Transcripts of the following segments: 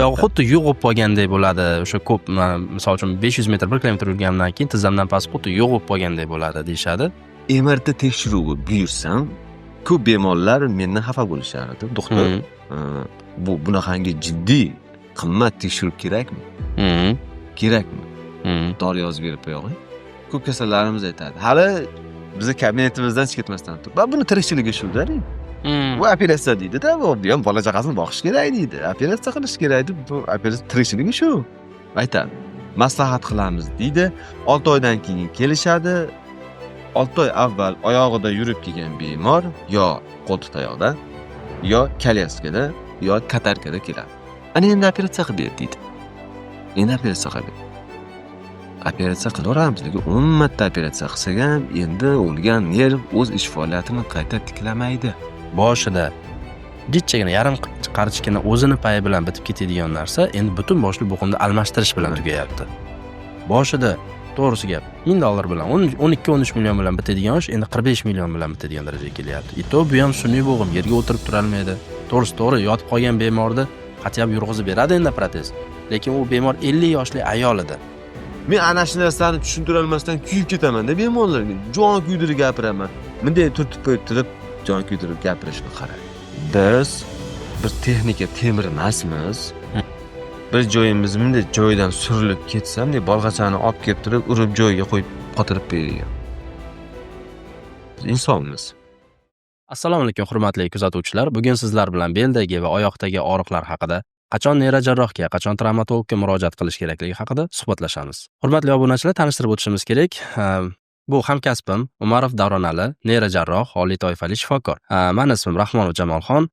Oyog'i xuddi yo'q bo'lib qolgandek bo'ladi. O'sha ko'p, misol uchun, 500 metr, 1 kilometr yurganimdan keyin tizzamdan past xuddi yo'q bo'lib qolgandek bo'ladi, deyishadi. MRT tekshiruvi buyursam, ko'p bemorlar mendan xafa bo'lishardi. Doktor, bu bunaqangi jiddiy, qimmat tekshiruv kerakmi? Kerakmi? Dori yozib berib qo'yog'ing. Ko'p kasallarimiz aytadi. Hali bizni kabinetimizdan chiqib ketmasdan turib, "Va buni tirikchiligi shu-da", deydi. Bu operatsiya deydi-da, bu ham bola chaqasini boqish kerak deydi. Operatsiya qilish kerak deb, bu operatsiya tirikchiligi shu. Aytadi. Maslahat qilamiz deydi. 6 oydan keyin kelishadi. 6 oy avval oyog'ida yurib kelgan bemor yo qo'ltiq tayoqda, yo kolyaskada, yo каталка da keladi. Ana endi operatsiya qilib ber deydi. Endi operatsiya qilib ber. Operatsiya qilaveramiz, lekin 10 marta operatsiya qilsak ham endi o'lgan nerv o'z ish faoliyatini qayta tiklamaydi. Boshida jichchagina, yarim qarichgina o'zini payi bilan bitib ketadigan narsa endi butun boshli bo'g'imni almashtirish bilan tugayapti. Boshida, to'g'risi gap, 1000 dollar bilan, 12, 13 million bilan bitadigan ish endi 45 million bilan bitadigan darajaga kelyapti. И то bu ham sun'iy bo'g'im, yerga o'tirib turolmaydi. To'g'risi, to'g'ri, yotib qolgan bemorni хотя бы yurg'izib beradi endi protez. Lekin u bemor 50 yoshli ayol edi. Men ana shu narsani tushuntirolmasdan kuyib ketaman-da bemorlarga. Jon kuydirib gapiraman. Bunday turtib qo'yib turib, jon kuydirib gapirishni qarang. Biz bir texnika temir emasmiz. Bir joyimiz bunday joyidan surilib ketsa, bunday bolg'achani olib kelib turib, urib joyiga qo'yib qotirib beradigan. Biz insonmiz. Assalomu alaykum, hurmatli kuzatuvchilar. Bugun sizlar bilan beldagi va oyoqdagi og'riqlar haqida, qachon neyrojarrohga, qachon travmatologga murojaat qilish kerakligi haqida suhbatlashamiz. Hurmatli obunachilar, tanishtirib o'tishimiz kerak. Bu hamkasbim Umarov Davronali, neyrojarroh, oliy toifali shifokor. Mani ismim Rahmonov Jamolxon,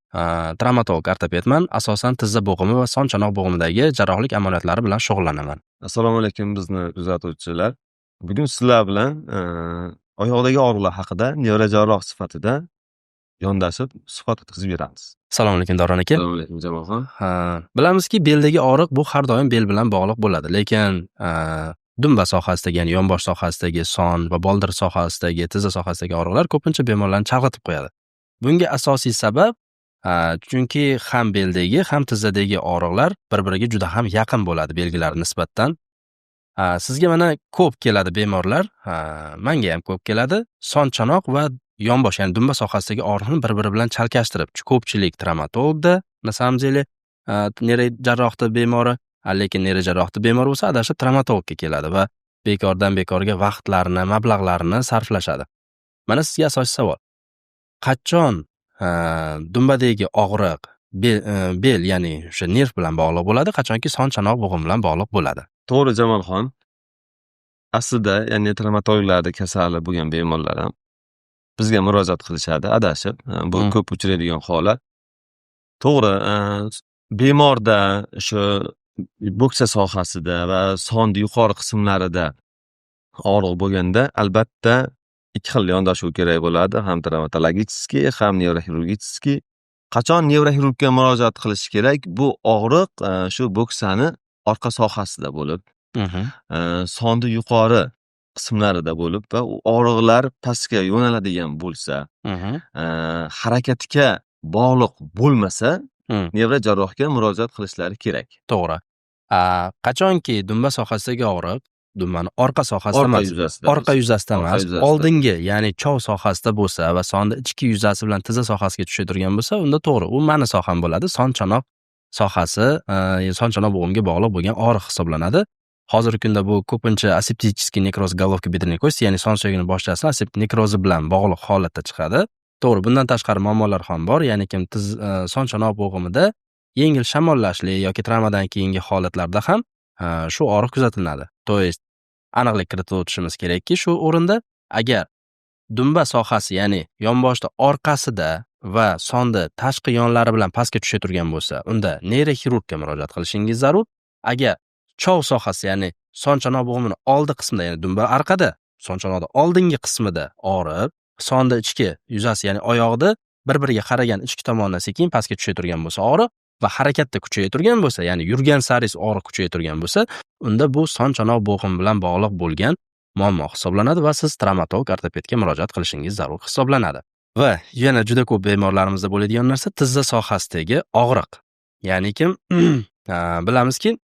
travmatolog ortopedman. Asosan tizza bo'g'imi va son chanoq bo'g'imidagi jarrohlik amaliyotlari bilan shug'ullanaman. Assalomu alaykum, bizni kuzatuvchilar. Bugun sizlar bilan oyoqdagi og'riqlar haqida neyrojarroh sifatida yondashib suhbat o'tkazib beramiz. Assalomu alaykum, Davron aka. Assalomu alaykum, Jamolxon. Ha, bilamizki, beldagi og'riq bu har doim bel bilan bog'liq bo'ladi, lekin dumba sohasidagi, ya'ni yonbosh sohasidagi, son va boldir sohasidagi, tizza sohasidagi og'riqlar ko'pincha bemorlarni chalg'itib qo'yadi. Bunga asosiy sabab, chunki ham beldagi, ham tizzadagi og'riqlar bir-biriga juda ham yaqin bo'ladi belgilari nisbatan. Sizga mana ko'p keladi bemorlar, manga ham ko'p keladi. Son chanoq va yonbosh, ya'ni dumba sohasidagi og'riqni bir-biri bilan chalkashtirib, ko'pchilik travmatologda, на самом деле, neyrojarrohni bemori, lekin neyrojarrohni bemori bo'lsa, adashib travmatologga keladi va bekordan bekorga vaqtlarini, mablag'larini sarflashadi. Mana sizga asosiy savol. Qachon dumbadagi og'riq bel, ya'ni o'sha nerv bilan bog'liq bo'ladi, qachonki son chanoq bo'g'im bilan bog'liq bo'ladi? To'g'ri, Jamolxon. Aslida, ya'ni travmatologlarda kasali bo'lgan bemorlar ham bizga murojaat qilishadi adashib. Bu ko'p uchraydigan holat. To'g'ri, bemorda o'sha bo'ksa sohasida va sonni yuqori qismlarida og'riq bo'lganda, albatta ikki xil yondashuv kerak bo'ladi. Ham травматологический, ham нейрохирургический. Qachon neyroxirurgga murojaat qilish kerak? Bu og'riq shu bo'ksani orqa sohasida bo'lib, sonni yuqori qismlarida bo'lib va u og'riqlar pastga yo'naladigan bo'lsa, harakatga bog'liq bo'lmasa, neyrojarrohga murojaat qilishlari kerak. To'g'ri. Qachonki dumba sohasidagi og'riq dumbani orqa sohasida Orqa emas, yuzasida. Orqa yuzasida Orqa emas, yuzasida. oldingi, ya'ni chov sohasida bo'lsa va sonni ichki yuzasi bilan tizza sohasiga tushadigan bo'lsa, unda to'g'ri, u mani soham bo'ladi. Son chanoq sohasi, son chanoq bo'g'imga bog'liq bo'lgan og'riq hisoblanadi. Hozirgi kunda bu ko'pincha асептический некроз головки бедренной кости, ya'ni son suyagini boshchasini aseptik nekrozi bilan bog'liq holatda chiqadi. To'g'ri, bundan tashqari muammolar ham bor, ya'ni kim tiz son chanoq bo'g'imida yengil shamollashli yoki travmadan keyingi holatlarda ham shu og'riq kuzatiladi. То есть aniqlik kiritib o'tishimiz kerakki, shu o'rinda agar dumba sohasi, ya'ni yonboshda orqasida va sonda tashqi yonlari bilan pastga tusha turgan bo'lsa, unda neyroxirurgga murojaat qilishingiz zarur. Agar chov sohasi, ya'ni son chanoq bo'g'imini oldi qismida, ya'ni dumba orqada, son chanoqni oldingi qismida og'rib, sonda ichki yuzasi, ya'ni oyog'ida bir-biriga qaragan ichki tomonidan sekin pastga tusha turgan bo'lsa og'riq va harakatda kuchaya turgan bo'lsa, ya'ni yurgan sari og'riq kuchaya turgan bo'lsa, unda bu son chanoq bo'g'im bilan bog'liq bo'lgan muammo hisoblanadi va siz travmatolog ortopedga murojaat qilishingiz zarur hisoblanadi. Va yana juda ko'p bemorlarimizda bo'ladigan narsa tizza sohasidagi og'riq. Ya'ni kim Bilamizki,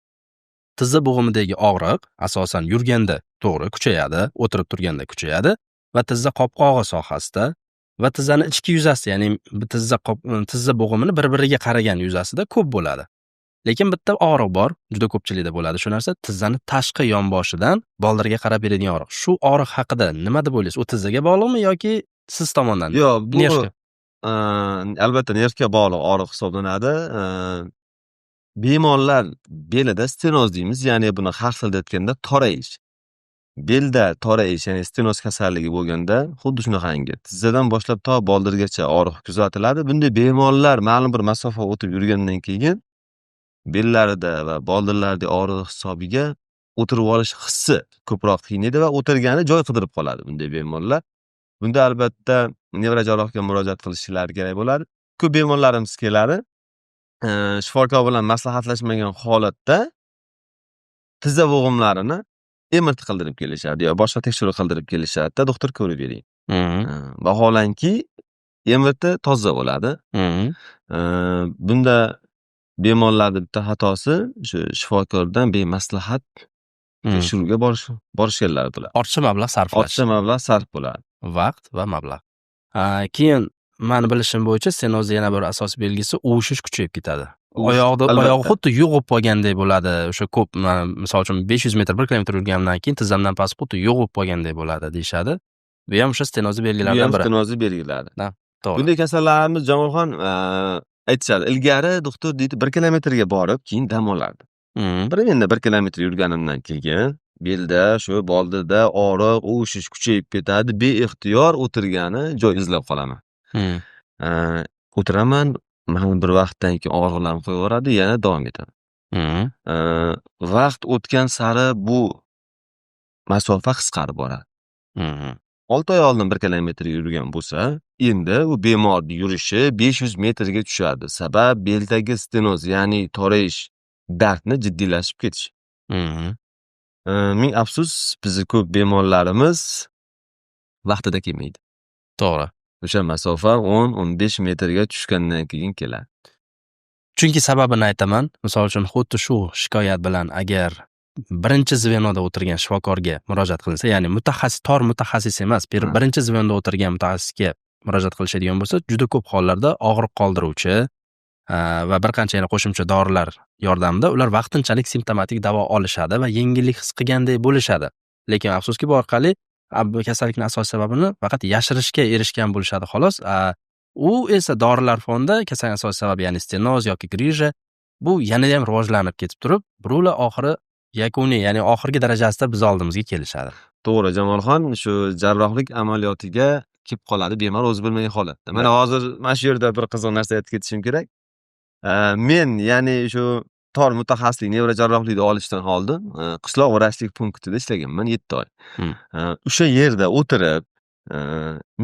tizza bo'g'imidagi og'riq asosan yurganda to'g'ri kuchayadi, o'tirib turganda kuchayadi va tizza qopqog'i sohasida va tizzani ichki yuzasida, ya'ni tizza bo'g'imini bir-biriga qaragan yuzasida ko'p bo'ladi. Lekin bitta og'riq bor, juda ko'pchilikda bo'ladi shu narsa, tizzani tashqi yonboshidan boldirga qarab beradigan og'riq. Shu og'riq haqida nima deb o'ylaysiz? U tizzaga bog'liqmi yoki siz tomondan? Yo'q, bu Nervga. Albatta nervga bog'liq og'riq hisoblanadi. Bemorlar belida stenoz deymiz, ya'ni buni har xilda aytganda torayish. Belda torayish, ya'ni stenoz kasalligi bo'lganda xuddi shunaqangi tizzadan boshlab to boldirgacha og'riq kuzatiladi. Bunday bemorlar ma'lum bir masofa o'tib yurgandan keyin bellarida va boldirlaridagi og'riq hisobiga o'tirib olish hissi ko'proq qiynaydi va o'tirgani joy qidirib qoladi bunday bemorlar. Bunda albatta nevrojarrohga murojaat qilishlari kerak bo'ladi. Ko'p bemorlarimiz keladi, shifokor bilan maslahatlashmagan holatda tizza bo'g'imlarini MRT qildirib kelishadi yo boshqa tekshiruv qildirib kelishadi-da, doktor ko'rib bering. Vaholanki MRT toza bo'ladi. Bunda bemorlarni bitta xatosi shu shifokordan bemaslahat tekshiruvga borishganlar bo'ladi. Ortiqcha mablag' sarflash. Ortiqcha mablag' sarf bo'ladi. Vaqt va mablag'. Keyin mani bilishim bo'yicha stenozni yana bir asosiy belgisi uvishish kuchayib ketadi. Oyoqda oyog'i xuddi yo'g'ib qolgandek bo'ladi. O'sha ko'p, mana misol uchun 500 metr, 1 kilometr yurganimdan keyin tizzamdan past xuddi yo'g'ib qolgandek bo'ladi deyishadi. Bu ham o'sha stenozni Bu belgilaridan ham biri. stenozni belgilari. To'g'ri. Bunday kasallarimiz, Jamolxon, aytishadi, ilgari doktor deydi, 1 kilometrga borib, keyin dam olardi. Bir endi 1 kilometr yurganimdan keyin belda, shu boldirda og'riq, uvishish kuchayib ketadi, beixtiyor o'tirgani joy izlab qolaman. O'tiraman, mana bir vaqtdan keyin og'riqlarim qo'yaveradi, yana davom etaman. Vaqt o'tgan sari bu masofa qisqarib boradi. 6 oy oldin 1 kilometr yurgan bo'lsa, endi u bemorni yurishi 500 metrga tushadi. Sabab beldagi stenoz, ya'ni torayish dardni jiddiylashib ketishi. Ming afsus, bizni ko'p bemorlarimiz vaqtida kelmaydi. O'sha masofa 10-15 metrga tushgandan keyin keladi. Chunki sababini aytaman. Misol uchun, xuddi shu shikoyat bilan agar birinchi звено da o'tirgan shifokorga murojaat qilinsa, ya'ni mutaxassis, tor mutaxassis emas, birinchi звено da o'tirgan mutaxassisga murojaat qilishadigan bo'lsa, juda ko'p hollarda og'riq qoldiruvchi va bir qancha yana qo'shimcha dorilar yordamida ular vaqtinchalik simptomatik davo olishadi va yengillik his qilgandek bo'lishadi. Lekin afsuski, bu orqali bu kasallikning asosiy sababini faqat yashirishga erishgan bo'lishadi xolos. U esa dorilar fonida kasallik asosiy sababi, ya'ni stenoz yoki грыжа, bu yanada ham rivojlanib ketib turib, birula oxiri yakuniy, ya'ni oxirgi darajasida biz oldimizga kelishadi. To'g'ri, Jamolxon, shu jarrohlik amaliyotiga kelib qoladi bemor o'zi bilmagan holatda. Mana hozir mana shu yerda bir qiziq narsa aytib ketishim kerak. Men, ya'ni shu tor mutaxassislik nevrojarrohlikni olishdan oldin qishloq vrachlik punktida ishlaganman 7 oy. O'sha yerda o'tirib,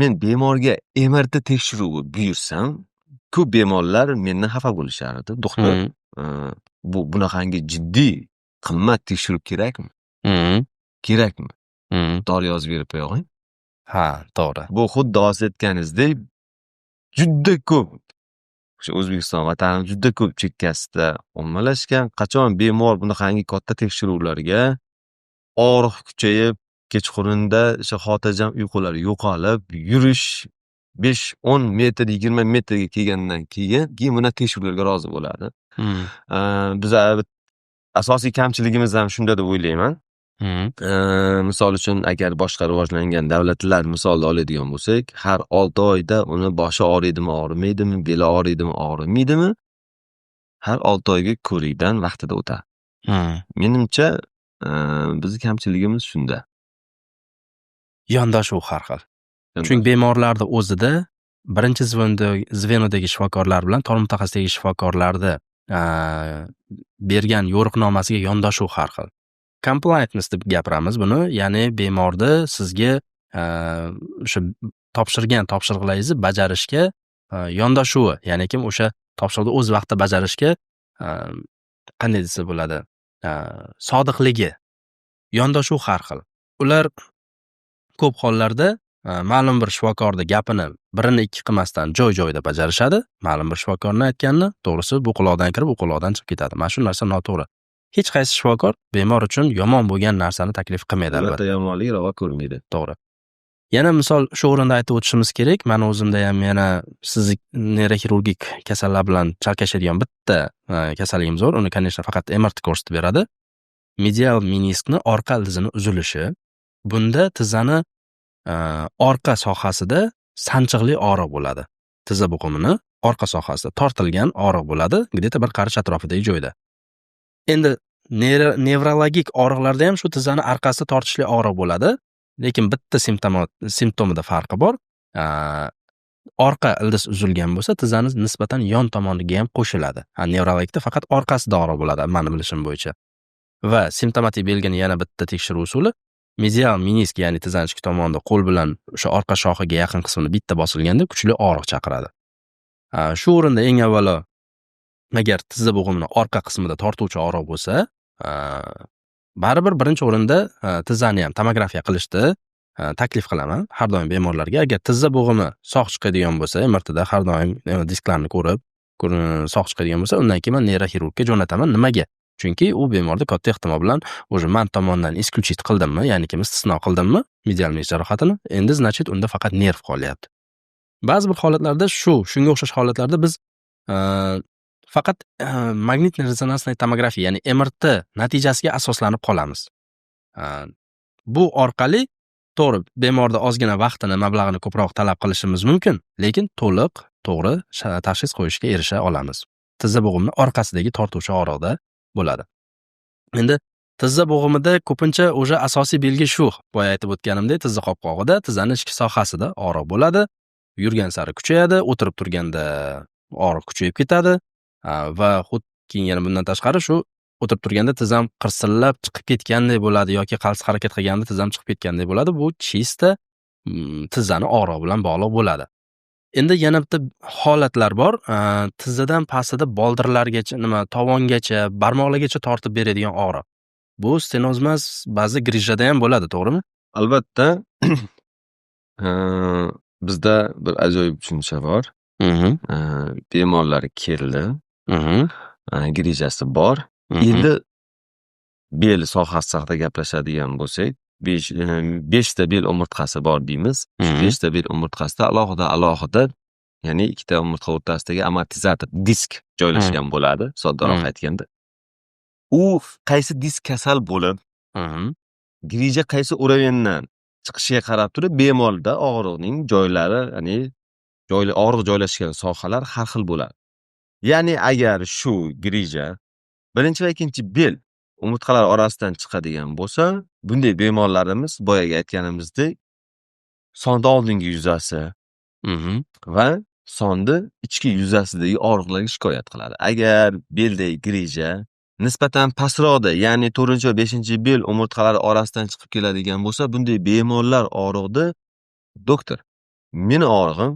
men bemorga MRT tekshiruvi buyursam, ko'p bemorlar mendan xafa bo'lishardi. Doktor, bu bunaqangi jiddiy, qimmat tekshiruv kerakmi? Kerakmi? Dori yozib berib qo'yog'ing. Ha, to'g'ri. Bu xuddi hozir aytganingizdek juda ko'p o'sha O'zbekiston vatani juda ko'p chekkasida ommalashgan. Qachon bemor bunaqangi katta tekshiruvlarga og'riq kuchayib, kechqurunda o'sha xotirjam uyqulari yo'qolib, yurish 5-10 metr, 20 metrga kelgandan keyin bunaqa tekshiruvlarga rozi bo'ladi. Biza asosiy kamchiligimiz ham shunda deb o'ylayman. Misol uchun, agar boshqa rivojlangan davlatlar misolida oladigan bo'lsak, har 6 oyda uni boshi og'riydimi, og'rimaydimi, beli og'riydimi, og'rimaydimi, har 6 oyga ko'rikdan vaqtida o'tadi. Menimcha, bizni kamchiligimiz shunda. Yondashuv har xil. Chunki bemorlarni o'zida birinchi звено dagi shifokorlar bilan tor mutaxassisdagi shifokorlarni bergan yo'riqnomasiga yondashuv har xil. Compliance deb gapiramiz buni, ya'ni bemorni sizga o'sha topshirgan topshiriqlaringizni bajarishga yondashuvi, ya'ni kim o'sha topshiriqni o'z vaqtida bajarishga, qanday desa bo'ladi, sodiqligi, yondashuv har xil. Ular ko'p hollarda Ma'lum bir shifokorni gapini birini ikki qilmasdan joy-joyida bajarishadi. Ma'lum bir shifokorni aytganini, to'g'risi, bu quloqdan kirib, u quloqdan chiqib ketadi. Mana shu narsa noto'g'ri. Hech qaysi shifokor bemor uchun yomon bo'lgan narsani taklif qilmaydi, albatta. Albatta, yomonlik ravo ko'rmaydi. To'g'ri. Yana misol shu o'rinda aytib o'tishimiz kerak, mani o'zimda ham yana sizni neyroxirurgik kasallar bilan chalkashadigan bitta kasalligimiz bor. Uni, конечно, faqat MRT ko'rsatib beradi. Medial meniskni orqa ildizini uzilishi. Bunda tizzani orqa sohasida sanchiqli og'riq bo'ladi. Tizza bo'g'imini orqa sohasida tortilgan og'riq bo'ladi, где-то bir qarich atrofidagi joyda. Endi nevrologik og'riqlarda ham shu tizzani orqasida tortishli og'riq bo'ladi, lekin bitta simptomida farqi bor. Orqa ildiz uzilgan bo'lsa, tizzani nisbatan yon tomoniga ham qo'shiladi. Nevrologikda faqat orqasida og'riq bo'ladi, mani bilishim bo'yicha. Va simptomatik belgini yana bitta tekshiruv usuli medial menisk, ya'ni tizzani ichki tomonida qo'l bilan o'sha orqa shoxiga yaqin qismini bitta bosilganda kuchli og'riq chaqiradi. Shu o'rinda eng avvalo agar tizza bo'g'imini orqa qismida tortuvchi og'riq bo'lsa, baribir birinchi o'rinda tizzani ham tomografiya qilishni taklif qilaman har doim bemorlarga. Agar tizza bo'g'imi sog' chiqadigan bo'lsa, MRTda har doim disklarni ko'rib, sog' chiqadigan bo'lsa, undan keyin man neyroxirurgga jo'nataman. Nimaga? Chunki u bemorda katta ehtimol bilan уже man tomonidan исключить qildimmi, ya'ni istisno qildimmi medial menisk jarohatini, endi, значит, unda faqat nerv qolyapti. Ba'zi bir holatlarda shunga o'xshash holatlarda biz faqat магнитно-резонансная tomografiya, ya'ni MRT natijasiga asoslanib qolamiz. Bu orqali, to'g'ri, bemorda ozgina vaqtini, mablag'ini ko'proq talab qilishimiz mumkin, lekin to'liq to'g'ri tashxis qo'yishga erisha olamiz. Tizza bo'g'imini orqasidagi tortuvchi og'riqda bo'ladi. Endi tizza bo'g'imida ko'pincha o'sha asosiy belgi shu, boya aytib o'tganimdek, tizza qopqog'ida, tizzani ichki sohasida og'riq bo'ladi. Yurgan sari kuchayadi, o'tirib turganda og'riq kuchayib ketadi va xuddi keyin yana bundan tashqari shu o'tirib turganda tizzam qirsillab chiqib ketgandek bo'ladi yoki qals harakat qilganda tizzam chiqib ketgandek bo'ladi. Bu чисто tizzani og'rig'i bilan bog'liq bo'ladi. Endi yana bitta holatlar bor. Tizzadan pastida boldirlargacha, nima, tovongacha, barmoqlargacha tortib beradigan og'riq. Bu stenoz emas, ba'zi грыжа da ham bo'ladi, to'g'rimi? Albatta, bizda bir ajoyib tushuncha bor. Bemorlar keldi, грыжа si bor. Endi bel sohasi haqida gaplashadigan bo'lsak, beshta bel umurtqasi bor deymiz. Shu beshta bel umurtqasida alohida alohida, ya'ni ikkita umurtqa o'rtasidagi amortizator disk joylashgan bo'ladi, soddaroq aytganda. U qaysi disk kasal bo'lib, грыжа qaysi уровень dan chiqishiga qarab turib, bemorda og'riqning joylari, ya'ni og'riq joylashgan sohalar har xil bo'ladi. Ya'ni agar shu грыжа birinchi va ikkinchi bel umurtqalar orasidan chiqadigan bo'lsa, bunday bemorlarimiz boyagi aytganimizdek sonda oldingi yuzasi va sonni ichki yuzasidagi og'riqlarga shikoyat qiladi. Agar beldagi грыжа nisbatan pastroqda, ya'ni to'rtinchi va beshinchi bel umurtqalari orasidan chiqib keladigan bo'lsa, bunday bemorlar og'riqni "Doktor, meni og'rig'im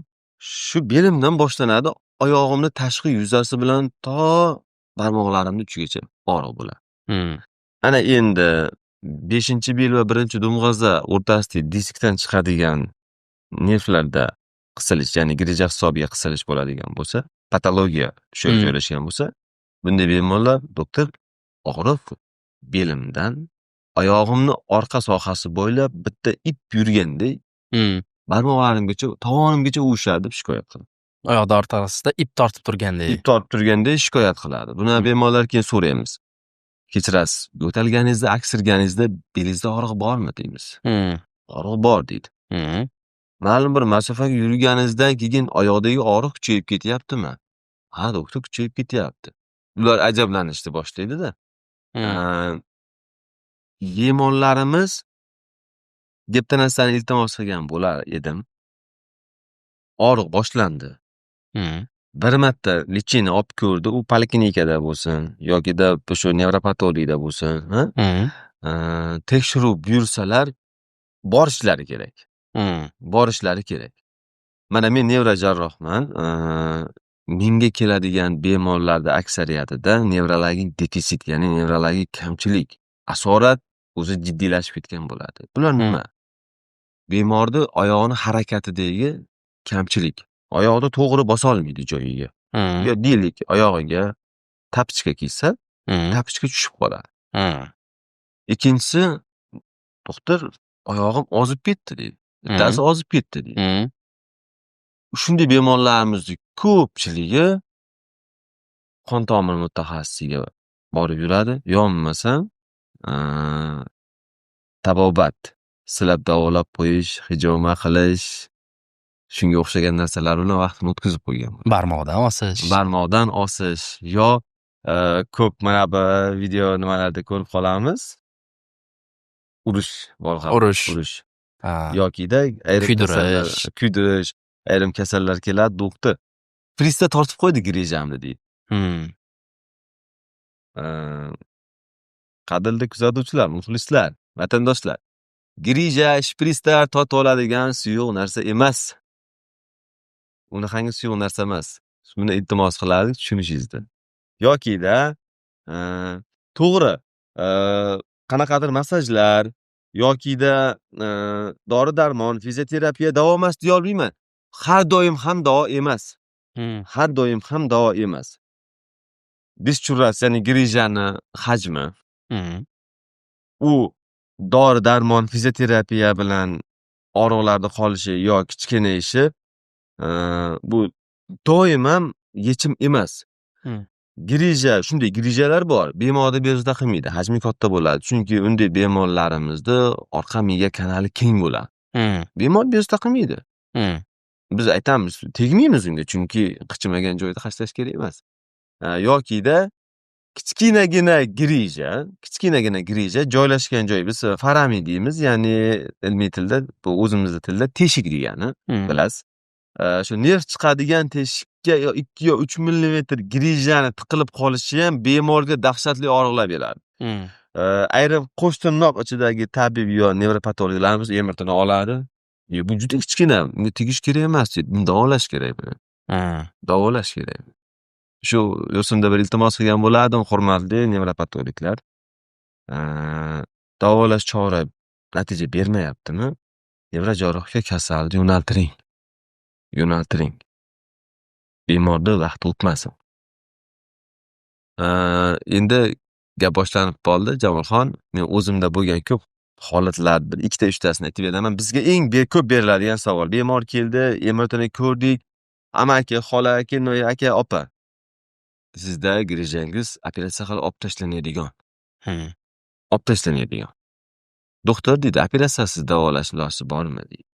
shu belimdan boshlanadi, oyog'imni tashqi yuzasi bilan to barmoqlarimni uchigacha og'riq bo'ladi." Ana endi beshinchi bel va birinchi dumg'aza o'rtasidagi diskdan chiqadigan nervlarda qisilish, ya'ni грыжа hisobiga qisilish bo'ladigan bo'lsa, patologiya shu yerga joylashgan bo'lsa, bunday bemorlar "Doktor, og'riq belimdan oyog'imni orqa sohasi bo'ylab bitta ip yurgandek barmoqlarimgacha, tovonimgacha uvishadi", deb shikoyat qiladi. Oyoqda orqasida ip tortib turgandek. Ip tortib turgandek shikoyat qiladi. Buni bemorlar keyin so'raymiz. "Kechirasiz, yo'talganingizda, aksirganingizda belingizda og'riq bormi?" deymiz. "Og'riq bor", deydi. "Ma'lum bir masofaga yurganingizdan keyin oyoqdagi og'riq kuchayib ketyaptimi?" "Ha, doktor, kuchayib ketyapti." Ular ajablanishni boshlaydi-da. Bemorlarimiz bitta narsani iltimos qilgan bo'lar edim. Og'riq boshlandi. Bir marta лечение olib ko'rdi, u poliklinikada bo'lsin yokida o'sha nevropatologda bo'lsin, ha? Tekshiruv buyursalar, borishlari kerak. Borishlari kerak. Mana men nevrojarrohman. Menga keladigan bemorlarda aksariyatida nevrologik defitsit, ya'ni nevrologik kamchilik, asorat o'zi jiddiylashib ketgan bo'ladi. Bular nima? Bemorni oyog'ini harakatidagi kamchilik. Oyog'ida to'g'ri bosolmaydi joyiga. Yo deylik, oyog'iga tapochka kiysa, tapochka tushib qoladi. Ikkinchisi, doktor, oyog'im ozib ketdi deydi. Bittasi ozib ketdi deydi. Shunday bemorlarimizni ko'pchiligi qon tomir mutaxassisiga borib yuradi. Yo bo'lmasam tabobat, silab davolab qo'yish, hijoma qilish, shunga o'xshagan narsalar bilan vaqtini o'tkazib qo'ygan. Barmoqdan osish. Barmoqdan osish yo ko'p mana bu video nimalarda ko'rib qolamiz. Urish bor. Urish. Urish. Yokida ayrim Kuydirish. Kuydirish. Ayrim kasallar keladi, doktor, shpritsda tortib qo'ydi grijamni deydi. Qadrli kuzatuvchilar, muxlislar, vatandoshlar. Grija shpritslar tortib oladigan suyuq narsa emas. Unaqangi suyuq narsa emas. Buni iltimos qilardik tushunishingizni. Yokida to'g'ri, qanaqadir massajlar yokida dori darmon, fizioterapiya davo emas deya olmayman. Har doim ham davo emas. Har doim ham davo emas. Disk ya'ni grijani hajmi u dori darmon, fizioterapiya bilan og'riqlarni qolishi yo kichkinayishi bu doim ham yechim emas. Grija, shunday grijalar bor, bemorni bezovta qilmaydi, hajmi katta bo'ladi. Chunki unday bemorlarimizda orqa miya kanali keng bo'ladi. Bemor bezovta qilmaydi. Biz aytamiz, tegmaymiz unga, chunki qichimagan joyda hashlash kerak emas. Yokida kichkinagina grija, kichkinagina grija joylashgan joy, biz foramen deymiz, ya'ni ilmiy tilda, bu o'zimizni tilda teshik degani, bilasiz. Shu nerv chiqadigan teshikka yo 2 yo 3 millimetr grijani tiqilib qolishi ham bemorga dahshatli og'riqlar beradi. Ayrim qo'sh tirnoq ichidagi tabib yo nevropatologlarimiz MRTni oladi. Bu juda kichkina, bunga tegish kerak emas deydi. Buni davolash kerak buni. Davolash kerak. Shu yo'sinda bir iltimos qilgan bo'lardim, hurmatli nevropatologlar. Davolash chora natija bermayaptimi? Nevrojarrohga kasalni yo'naltiring. Yo'naltiring. Bemorni vaqti o'tmasin. Endi gap boshlanib qoldi, Jamolxon. Men o'zimda bo'lgan ko'p holatlar bir ikkita uchtasini aytib beraman. Bizga eng ko'p beriladigan savol. Bemor keldi, MRTni ko'rdik. Amaki, xola, kelinoyi aka, opa. Sizda grijangiz operatsiya qilib olib tashlanadigan. Olib tashlanadigan. Doktor deydi, operatsiyasiz davolash iloji bormi deydi.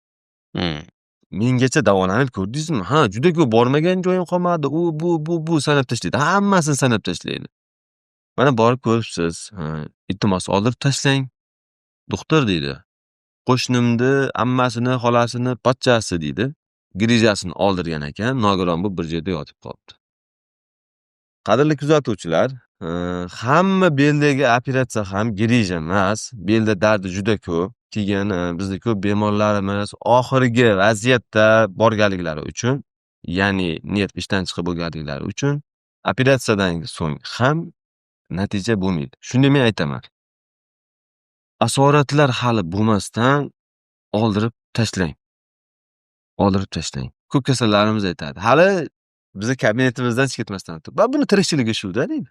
Mengacha davolanib ko'rdingizmi? Ha, juda ko'p bormagan joyim qolmadi. U, bu, bu, bu sanab tashlaydi. Hammasini sanab tashlaydi. Mana borib ko'ribsiz. Ha, iltimos, oldirib tashlang. Doktor deydi. Qo'shnimni ammasini, xolasini pochchasi deydi. Grijasini oldirgan ekan, nogiron bo'lib bir joyda yotib qolibdi. Qadrli kuzatuvchilar, hamma beldagi operatsiya ham grija emas. Belda dardi juda ko'p. Keyin bizni ko'p bemorlarimiz oxirgi vaziyatda borganliklari uchun, ya'ni nerv ishdan chiqib bo'lganliklari uchun operatsiyadan so'ng ham natija bo'lmaydi. Shunda men aytaman. Asoratlar hali bo'lmasdan oldirib tashlang. Oldirib tashlang. Ko'p kasallarimiz aytadi. Hali bizni kabinetimizdan chiqib ketmasdan turib, "Va buni tirikchiligi shu-da" deydi.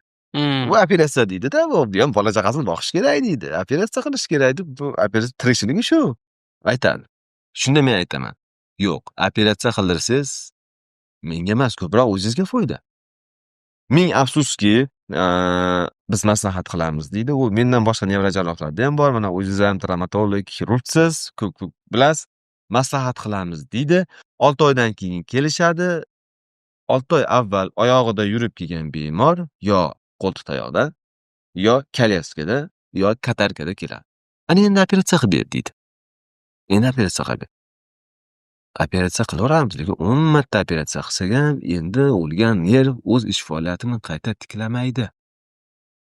Bu operatsiya deydi-da, bu ham bola chaqasini boqish kerak deydi. Operatsiya qilish kerak deb, bu operatsiya tirikchiligi shu. Aytadi. Shunda men aytaman. Yo'q, operatsiya qildirsangiz menga emas, ko'proq o'zingizga foyda. Ming afsuski, biz maslahat qilamiz deydi. U mendan boshqa nevrojarrohlarda ham bor. Mana o'zingiz ham travmatolog, xirurgsiz, ko'p ko'p bilasiz. Maslahat qilamiz deydi. 6 oydan keyin kelishadi. 6 oy avval oyog'ida yurib kelgan bemor yo qo'ltiq tayoqda, yo kolyaskada, yo katarkada keladi. Ana endi operatsiya qilib ber deydi. Endi operatsiya qilib ber. Operatsiya qilaveramiz, lekin 10 marta operatsiya qilsak ham endi o'lgan nerv o'z ish faoliyatini qayta tiklamaydi.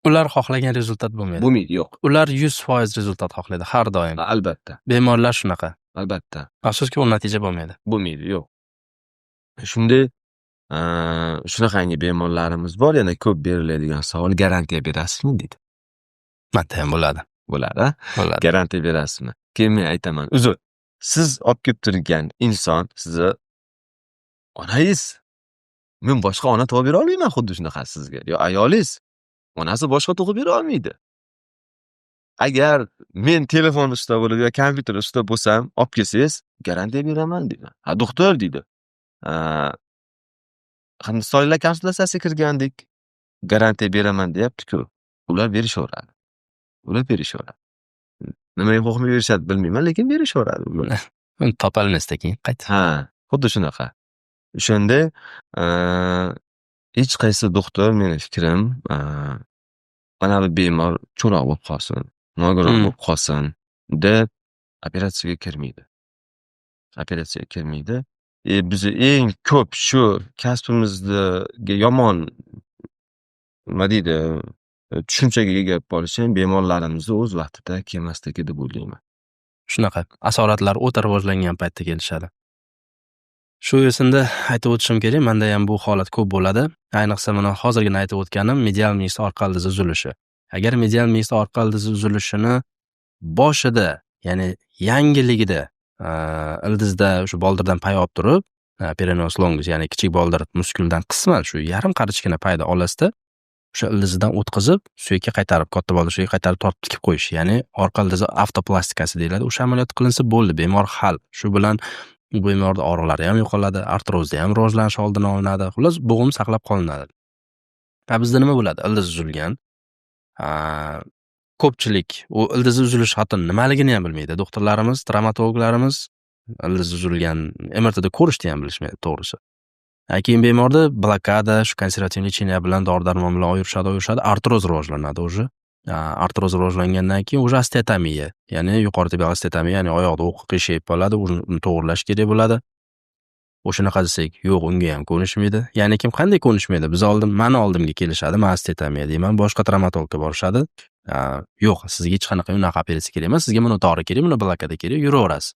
Ular xohlagan результат bo'lmaydi. Bo'lmaydi, yo'q. Ular 100% результат xohlaydi har doim. Albatta. Bemorlar shunaqa. Albatta. Afsuski, u natija bo'lmaydi. Bo'lmaydi, yo'q. Shunday shunaqangi bemorlarimiz bor, yana ko'p beriladigan savol: garantiya berasizmi deydi. Marta ham bo'ladi. Bo'ladi, a? Bo'ladi. Garantiya berasizmi? Keyin men aytaman, uzr. Siz olib kelib turgan inson sizni onangiz. Men boshqa ona tug'ib bera olmayman xuddi shunaqa sizga. Yo ayolingiz. Onasi boshqa tug'ib bera olmaydi. Agar men telefon ustida bo'lib yo kompyuter ustida bo'lsam, olib kelsangiz, garantiya beraman deyman. "Ha, doktor", deydi. Hindistonliklar konsultatsiyasiga kirgandik. Garantiya beraman deyapti-ku. Ular berishaveradi. Ular berishaveradi. Nimaga qo'rqmay berishadi bilmayman, lekin berishaveradi ular. Uni topolmasda keyin qaytib. Ha, xuddi shunaqa. O'shanda hech qaysi doktor, meni fikrim, mana bu bemor cho'loq bo'lib qolsin, nogiron bo'lib qolsin deb operatsiyaga kirmaydi. Operatsiyaga kirmaydi. Bizni eng ko'p shu kasbimizga yomon, nima deydi, tushunchaga ega bo'lib qolishi ham bemorlarimizni o'z vaqtida kelmasligi deb o'ylayman. Shunaqa. Asoratlar o'ta rivojlangan paytda kelishadi. Shu yo'sinda aytib o'tishim kerak, menda ham bu holat ko'p bo'ladi. Ayniqsa, mana hozirgina aytib o'tganim, medial menisk orqa ildizi uzilishi. Agar medial menisk orqa ildizi uzilishini boshida, ya'ni yangiligida ildizda o'sha boldirdan pay olib turib, peroneus longus, ya'ni kichik boldir muskuldan qisman shu yarim qarichgina payda olasizda, o'sha ildizidan o'tkazib, suyakka qaytarib, katta boldir suyakka qaytarib tortib tikib qo'yish, ya'ni orqa ildizi avtoplastikasi deyiladi. O'sha amaliyot qilinsa bo'ldi, bemor hal. Shu bilan bemorni og'riqlari ham yo'qoladi, artrozni ham rivojlanishi oldini olinadi. Xullas, bo'g'im saqlab qolinadi. Ha, bizda nima bo'ladi? Ildiz uzilgan. Ko'pchilik u ildizi uzilishi hatto nimaligini ham bilmaydi. Doktorlarimiz, travmatologlarimiz ildiz uzilgan MRTda ko'rishni ham bilishmaydi, to'g'risi. Keyin bemorda blokada, shu konservativ лечение bilan, dori darmon bilan yurishadi, yurishadi, artroz rivojlanadi уже. Artroz rivojlangandan keyin уже osteotomiya, ya'ni yuqori tibial osteotomiya, ya'ni oyoqda o'qi qiyshayib qoladi, uni to'g'irlash kerak bo'ladi. O'shanaqa desak, yo'q, unga ham ko'nishmaydi. Ya'ni kim qanday ko'nishmaydi? Biz oldin, mani oldimga kelishadi, man osteotomiya deyman, boshqa travmatologga borishadi. Yo'q, sizga hech qanaqa unaqa operatsiya kerak emas, sizga buni dori kerak, buni blokada kerak, yuraverasiz.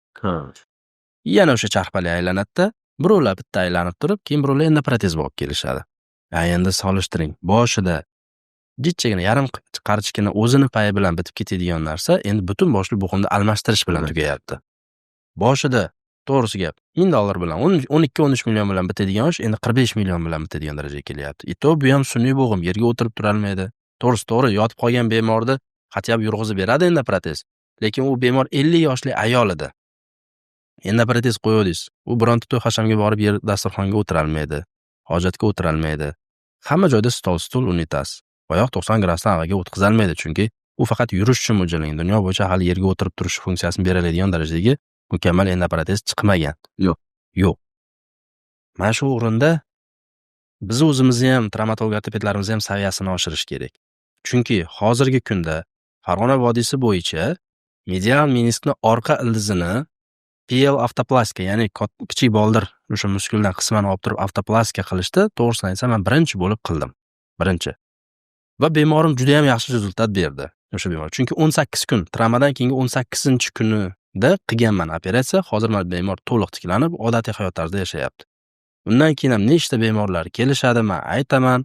Yana o'sha charxpalak aylanadida, birovlar bitta aylanib turib, keyin birovlar endoprotez olib kelishadi. A endi solishtiring, boshida jichchagina yarim qarichgina o'zini payi bilan bitib ketadigan narsa endi butun boshli bo'g'imni almashtirish bilan tugayapti. Boshida, to'g'risi gap, 1000 dollar bilan, 12-13 million bilan bitadigan ish endi 45 million bilan bitadigan darajaga kelyapti. И то bu ham sun'iy bo'g'im, yerga o'tirib turolmaydi. To'g'risi to'g'ri, yotib qolgan bemorni хотя бы yurg'izib beradi endoprotez. Lekin u bemor 50 yoshli ayol edi. Endoprotez qo'yuvdingiz. U bironta to'y hashamga borib yer dasturxonga o'tirolmaydi. Hojatga o'tirolmaydi. Hamma joyda stol, stul, unitaz. Oyoq 90 gradusdan avvalga o'tkazolmaydi, chunki u faqat yurish uchun mo'ljallangan. Dunyo bo'yicha hali yerga o'tirib turish funksiyasini bera oladigan darajadagi mukammal endoprotez chiqmagan. Yo'q. Yo'q. Mana shu o'rinda biz o'zimizni ham, travmatolog ortopedlarimizni ham saviyasini oshirish kerak. Chunki hozirgi kunda Farg'ona vodiysi bo'yicha medial meniskni orqa ildizini PL avtoplastika, ya'ni kichik boldir o'sha muskuldan qisman olib turib avtoplastika qilishdi. To'g'risini aytsam, men birinchi bo'lib qildim. Birinchi. Va bemorim juda ham yaxshi результат berdi o'sha bemor. Chunki 18 kun, travmadan keyingi 18-kunida qilganman operatsiya. Hozir mana bemor to'liq tiklanib, odatiy hayot tarzida yashayapti. Undan keyin ham nechta bemorlar kelishadi, man aytaman,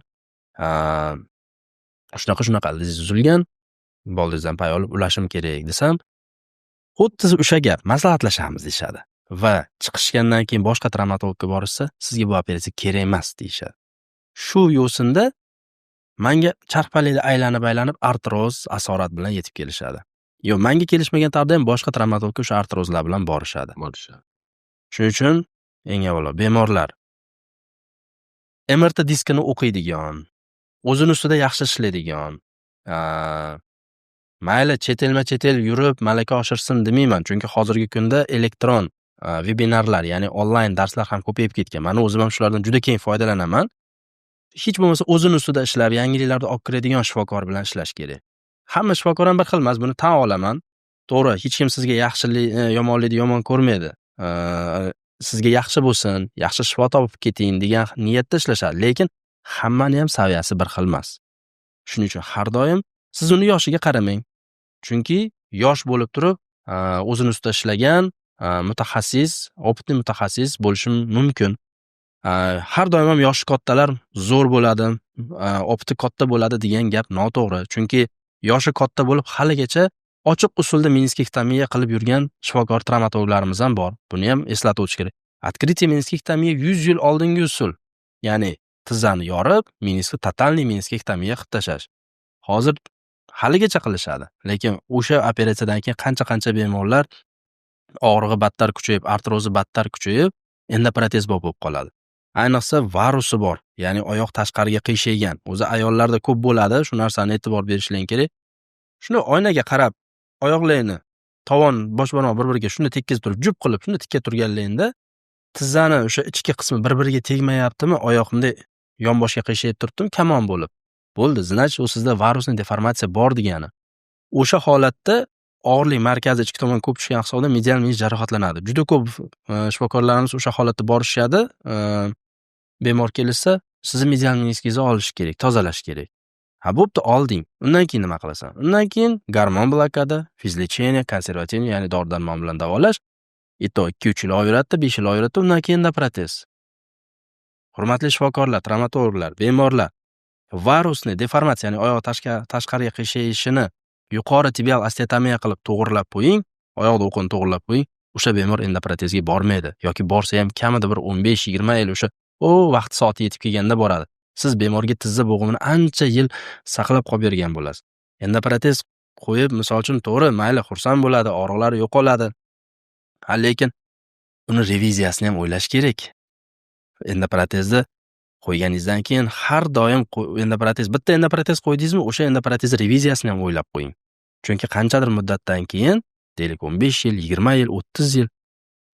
shunaqa shunaqa ildizingiz uzilgan, boldingizdan pay olib ulashim kerak desam, xuddi o'sha gap, maslahatlashamiz deyishadi. Va chiqishgandan keyin boshqa travmatologga borishsa, sizga bu operatsiya kerak emas deyishadi. Shu yo'sinda manga charxpalakda aylanib aylanib artroz, asorat bilan yetib kelishadi. Yo'q, manga kelishmagan taqdirda ham boshqa travmatologga o'sha artrozlar bilan borishadi. Borishadi. Shuning uchun eng avvalo bemorlar MRT diskini o'qiydigan, o'zini ustida yaxshi ishlaydigan, mayli chet elma chet el yurib malaka oshirsin demayman, chunki hozirgi kunda elektron vebinarlar, ya'ni onlayn darslar ham ko'payib ketgan. Mani o'zim ham shulardan juda keng foydalanaman. Hech bo'lmasa o'zini ustida ishlab, yangiliklarni olib kiradigan shifokor bilan ishlash kerak. Hamma shifokor ham bir xil emas, buni tan olaman. To'g'ri, hech kim sizga yaxshilik, yomonlikni yomon ko'rmaydi. Sizga yaxshi bo'lsin, yaxshi shifo topib keting degan niyatda ishlashadi, lekin hammani ham saviyasi bir xil emas. Shuning uchun har doim siz uni yoshiga qaramang. Chunki yosh bo'lib turib, o'zini ustida ishlagan mutaxassis, опытный mutaxassis bo'lishi mumkin. Har doim ham yoshi kattalar zo'r bo'ladi, опыт i katta bo'ladi degan gap noto'g'ri. Chunki yoshi katta bo'lib haligacha Ochiq usulda meniskektomiya qilib yurgan shifokor travmatologlarimiz ham bor. Buni ham eslatib o'tish kerak. Открытый meniskektomiya 100 yil oldingi usul. Ya'ni tizzani yorib, meniskni, тотальный meniskektomiya qilib tashlash. Hozir haligacha qilishadi. Lekin o'sha operatsiyadan keyin qancha-qancha bemorlar og'rig'i battar kuchayib, artrozi battar kuchayib, endoprotez bo'lib qoladi. Ayniqsa varusi bor, ya'ni oyoq tashqariga qiyshaygan. O'zi ayollarda ko'p bo'ladi, shu narsani e'tibor berishlari kerak. Shuni oynaga qarab, oyoqlarini tovon, bosh barmoq bir-biriga shunday tekkizib turib, jup qilib, shunday tikka turganlarida tizzani o'sha ichki qismi bir-biriga tegmayaptimi, oyoq bunday yonboshga qiyshayib turibdimi, kamon bo'lib. Bo'ldi, значит, u sizda варусный deformatsiya bor degani. O'sha holatda og'irlik markazi ichki tomon ko'p tushgan hisobida medial menisk jarohatlanadi. Juda ko'p shifokorlarimiz o'sha holatda borishadi. Bemor kelishsa, sizni medial meniskingizni olish kerak, tozalash kerak. Ha, bo'pti, olding. Undan keyin nima qilasan? Undan keyin gormon blokada, физлечение, консервативный, ya'ni dori darmon bilan davolash. И то 2-3 yil olaveradida, 5 yil olaveradida, undan keyin protez. Hurmatli shifokorlar, travmatologlar, bemorlar, варусный deformatsiya, ya'ni oyoq tashqariga qiyshayishini yuqori tibial osteotomiya qilib to'g'irlab qo'ying, oyoqda o'qini to'g'irlab qo'ying, o'sha bemor endoprotezga bormaydi yoki borsa ham kamida bir 15-20 yil, o'sha o vaqti soati yetib kelganda boradi. Siz bemorga tizza bo'g'imini ancha yil saqlab qolib bergan bo'lasiz. Endoprotez qo'yib, misol uchun, to'g'ri, mayli, xursand bo'ladi, og'riqlari yo'qoladi. Ha, lekin uni reviziyasini ham o'ylash kerak. Endoprotezni qo'yganingizdan keyin har doim endoprotez, bitta endoprotez qo'ydingizmi, o'sha endoprotez reviziyasini ham o'ylab qo'ying. Chunki qanchadir muddatdan keyin, deylik, 15 yil, 20 yil, 30 yil,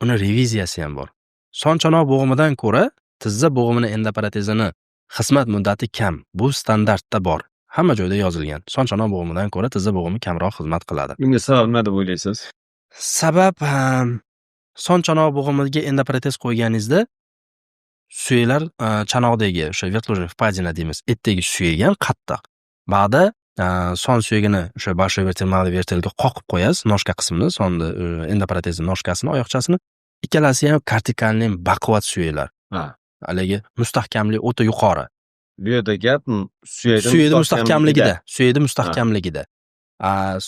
uni reviziyasi ham bor. Son chanoq bo'g'imidan ko'ra tizza bo'g'imini endoprotezini xizmat muddati kam. Bu standartda bor. Hamma joyda yozilgan. Son chanoq bo'g'imidan ko'ra tizza bo'g'imi kamroq xizmat qiladi. Bunga sabab nima deb o'ylaysiz? Sabab, son chanoq bo'g'imiga endoprotez qo'yganingizda suyaklar, chanoqdagi o'sha вертлужная впадина deymiz, etdagi suyak ham qattiq. Ba'da son suyagini o'sha большой вертел, малый вертел ga qoqib qo'yasiz, ножка qismini, sonni endoprotezni ножка sini, oyoqchasini. Ikkalasi ham кортикальный baquvvat suyaklar. Haligi mustahkamlik o'ta yuqori. Bu yerda gap suyakni suyakni mustahkamligida, suyakni mustahkamligida.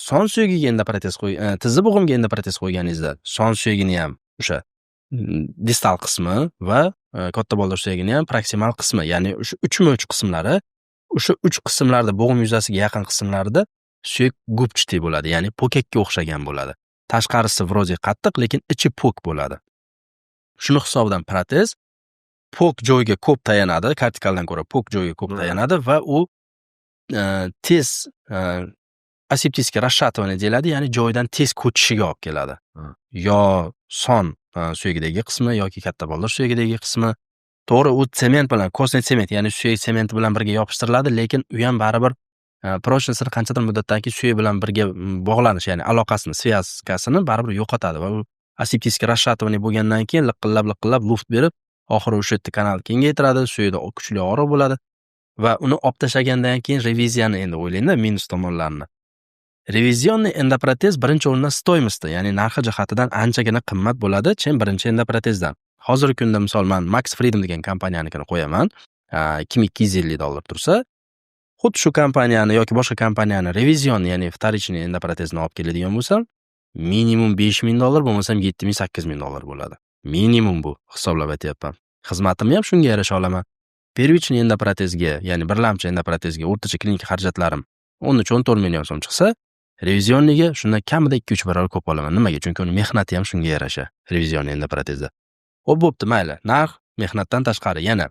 Son suyagiga endoprotez qo'y, tizza bo'g'imiga endoprotez qo'yganingizda son suyagini ham o'sha distal qismi va katta boldir suyagini ham proksimal qismi, ya'ni o'sha uchma uch qismlari, o'sha uch qismlarda, bo'g'im yuzasiga yaqin qismlarida suyak губчатый bo'ladi, ya'ni po'kakka o'xshagan bo'ladi. Tashqarisi вроде qattiq, lekin ichi po'k bo'ladi. Shuni hisobidan protez po'k joyga ko'p tayanadi, kortikaldan ko'ra po'k joyga ko'p tayanadi va u tez асептическое расшатывание deyiladi, ya'ni joyidan tez ko'chishiga olib keladi. Yo son suyagidagi qismi yoki katta boldir suyagidagi qismi. To'g'ri, u sement bilan, костный цемент, ya'ni suyak sementi bilan birga yopishtiriladi, lekin u ham baribir прочность ini qanchadir muddatdan keyin suyak bilan birga bog'lanish, ya'ni aloqasini, связка sini baribir yo'qotadi va u асептическое расшатывание bo'lgandan keyin liqillab liqillab luft berib, oxiri o'sha yerda kanal kengaytiradi, suyakda kuchli og'riq bo'ladi va uni olib tashlagandan keyin reviziyani endi o'ylangda, minus tomonlarini. Ревизионный endoprotez birinchi o'rinda стоимости, ya'ni narxi jihatidan anchagina qimmat bo'ladi, чем birinchi endoprotezdan. Hozirgi kunda, misol, man Max Freedom degan kompaniyanikini qo'yaman, 2250 dollar tursa, xuddi shu kompaniyani yoki boshqa kompaniyani revizion, ya'ni вторичный endoprotezini olib keladigan bo'lsam, minimum 5000 dollar, bo'lmasam 7000, 8000 dollar bo'ladi. Minimum bu, hisoblab aytyapman. Xizmatimni ham shunga yarasha olaman. Первичный endoprotezga, ya'ni birlamchi endoprotezga o'rtacha klinik xarajatlarim 13-14 million so'm chiqsa, ревизионный ga shundan kamida 2-3 barobar ko'p olaman. Nimaga? Chunki uni mehnati ham shunga yarasha ревизионный endoprotezda. Xo'p, bo'pti, mayli. Narx, mehnatdan tashqari yana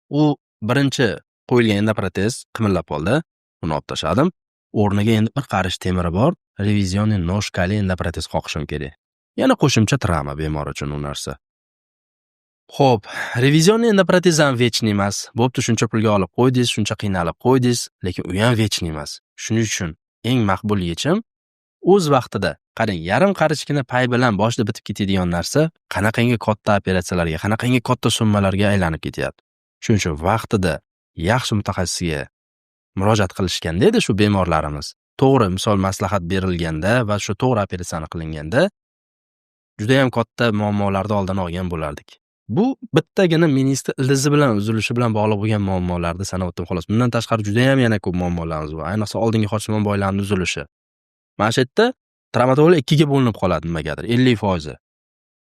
u birinchi qo'yilgan endoprotez qimillab qoldi. Uni olib tashladim. O'rniga endi bir qarich temiri bor ревизионный ножка li endoprotez qoqishim kerak. Yana qo'shimcha travma bemor uchun u narsa. Xo'p, ревизионный endoprotez ham вечный emas. Bo'pti, shuncha pulga olib qo'ydingiz, shuncha qiynalib qo'ydingiz, lekin u ham вечный emas. Shuning uchun eng maqbul yechim o'z vaqtida, qarang, yarim qarichgina pay bilan boshida bitib ketadigan narsa qanaqangi katta operatsiyalarga, qanaqangi katta summalarga aylanib ketyapti. Shuning uchun vaqtida yaxshi mutaxassisga murojaat qilishganda edi shu bemorlarimiz. To'g'ri, misol, maslahat berilganda va shu to'g'ri operatsiyani qilinganda judayam katta muammolarni oldini olgan bo'lardik. Bu bittagina meniskni ildizi bilan uzilishi bilan bog'liq bo'lgan muammolarni sanab o'tdim, xolos. Bundan tashqari judayam yana ko'p muammolarimiz bor. Ayniqsa oldingi xochsimon boylarni uzilishi. Mana shu yerda travmatologlar ikkiga bo'linib qoladi nimagadir. 50%i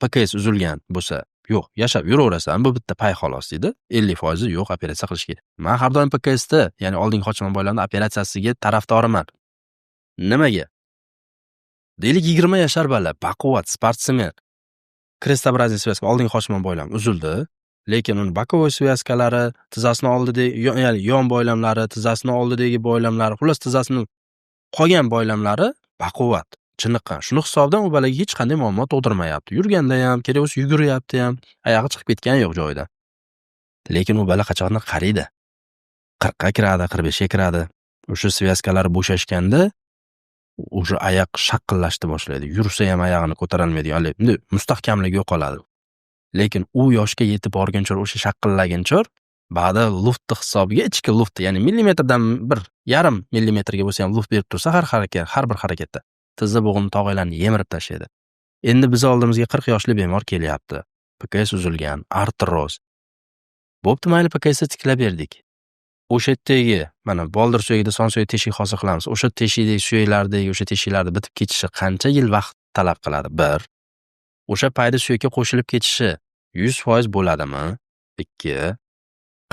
ПКС uzilgan bo'lsa, yo'q, yashab yuraverasan, bu bitta pay xolos deydi. 50%i yo'q, operatsiya qilish kerak. Man har doim ПКСda, ya'ni oldingi xochma boylamni operatsiyasiga tarafdoriman. Nimaga? Deylik, 20 yashar bola, baquvvat, sportsmen. Крестообразный связка, oldingi xochma boylam uzildi, lekin uni боковой связка lari, tizzasini oldidagi, ya'ni yon boylamlari, tizzasini oldidagi boylamlari, xullas tizzasini qolgan boylamlari baquvvat, chiniqqan. Shuni hisobidan u bolaga hech qanday muammo tug'dirmayapti. Yurganda ham, kerak bo'lsa yuguryapti ham, oyog'i chiqib ketgani yo'q joyidan. Lekin u bola qachondir qariydi. 40 ga kiradi, 45 ga kiradi. O'sha связка lar bo'shashganda o'sha oyoq shaqillashni boshlaydi. Yursa ham oyog'ini ko'tarolmaydigan, haligi bunday mustahkamligi yo'qoladi. Lekin u yoshga yetib borguncha, o'sha shaqillaguncha ba'da luftni hisobiga, ichki luft, ya'ni millimetrdan 1,5 millimetrga bo'lsa ham luft berib tursa har bir harakatda tizza bo'g'im tog'aylarni yemirib tashlaydi. Endi biz oldimizga 40 yoshli bemor kelyapti. ПКС uzilgan, artroz. Bo'pti, mayli, ПКСni tiklab berdik. O'sha yerdagi mana boldir suyagida son suyak teshik hosil qilamiz. O'sha teshikdagi suyaklardagi o'sha teshiklarni bitib ketishi qancha yil vaqt talab qiladi? Bir. O'sha payda suyakka qo'shilib ketishi 100% bo'ladimi? Ikki.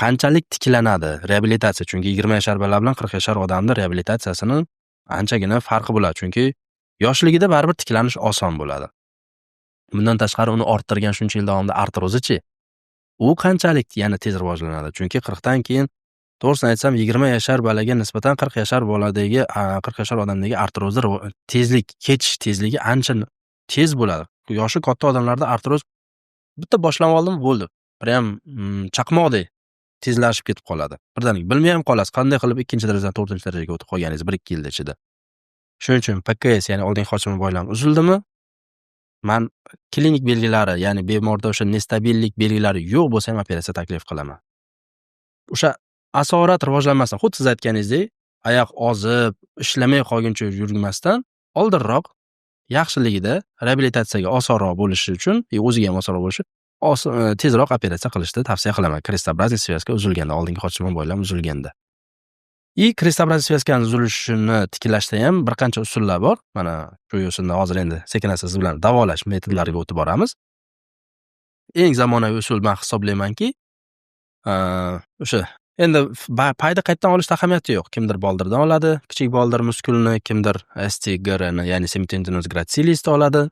Qanchalik tiklanadi reabilitatsiya? Chunki 20 yashar bola bilan 40 yashar odamni reabilitatsiyasini anchagina farqi bo'ladi. Chunki yoshligida baribir tiklanish oson bo'ladi. Bundan tashqari, uni orttirgan shuncha yil davomida artrozi-chi? U qanchalik yana tez rivojlanadi? Chunki 40 dan keyin, to'g'risini aytsam, 20 yashar bolaga nisbatan 40 yashar boladagi, 40 yashar odamdagi artrozni tezlik, ketish tezligi ancha tez bo'ladi. Yoshi katta odamlarda artroz bitta boshlanib oldimi, bo'ldi. Prям chaqmoqdek tezlashib ketib qoladi. Birdaniga bilmay ham qolasiz, qanday qilib ikkinchi darajadan to'rtinchi darajaga o'tib qolganingizni 1-2 yil ichida. Shuning uchun ПКС, ya'ni oldingi xochma boylam uzildimi, man klinik belgilari, ya'ni bemorda o'sha nestabillik belgilari yo'q bo'lsa ham operatsiya taklif qilaman. O'sha asorat rivojlanmasdan, xuddi siz aytganingizdek, oyoq ozib, ishlamay qolguncha yurmasdan, oldinroq yaxshiligida reabilitatsiyaga osonroq bo'lishi uchun, o'ziga ham osonroq bo'lishi, tezroq operatsiya qilishni tavsiya qilaman. Крестообразный связка uzilganda, oldingi xochma boylam uzilganda. И крестообразный связка ni uzilishini tiklashda ham bir qancha usullar bor. Mana shu yo'sinda hozir endi sekin asta siz bilan davolash metodlariga o'tib boramiz. Eng zamonaviy usul man hisoblaymanki, o'sha endi payda qayerdan olishda ahamiyati yo'q. Kimdir boldirdan oladi, kichik boldir muskulini, kimdir STGRni, ya'ni semitendinosus gracilisni oladi,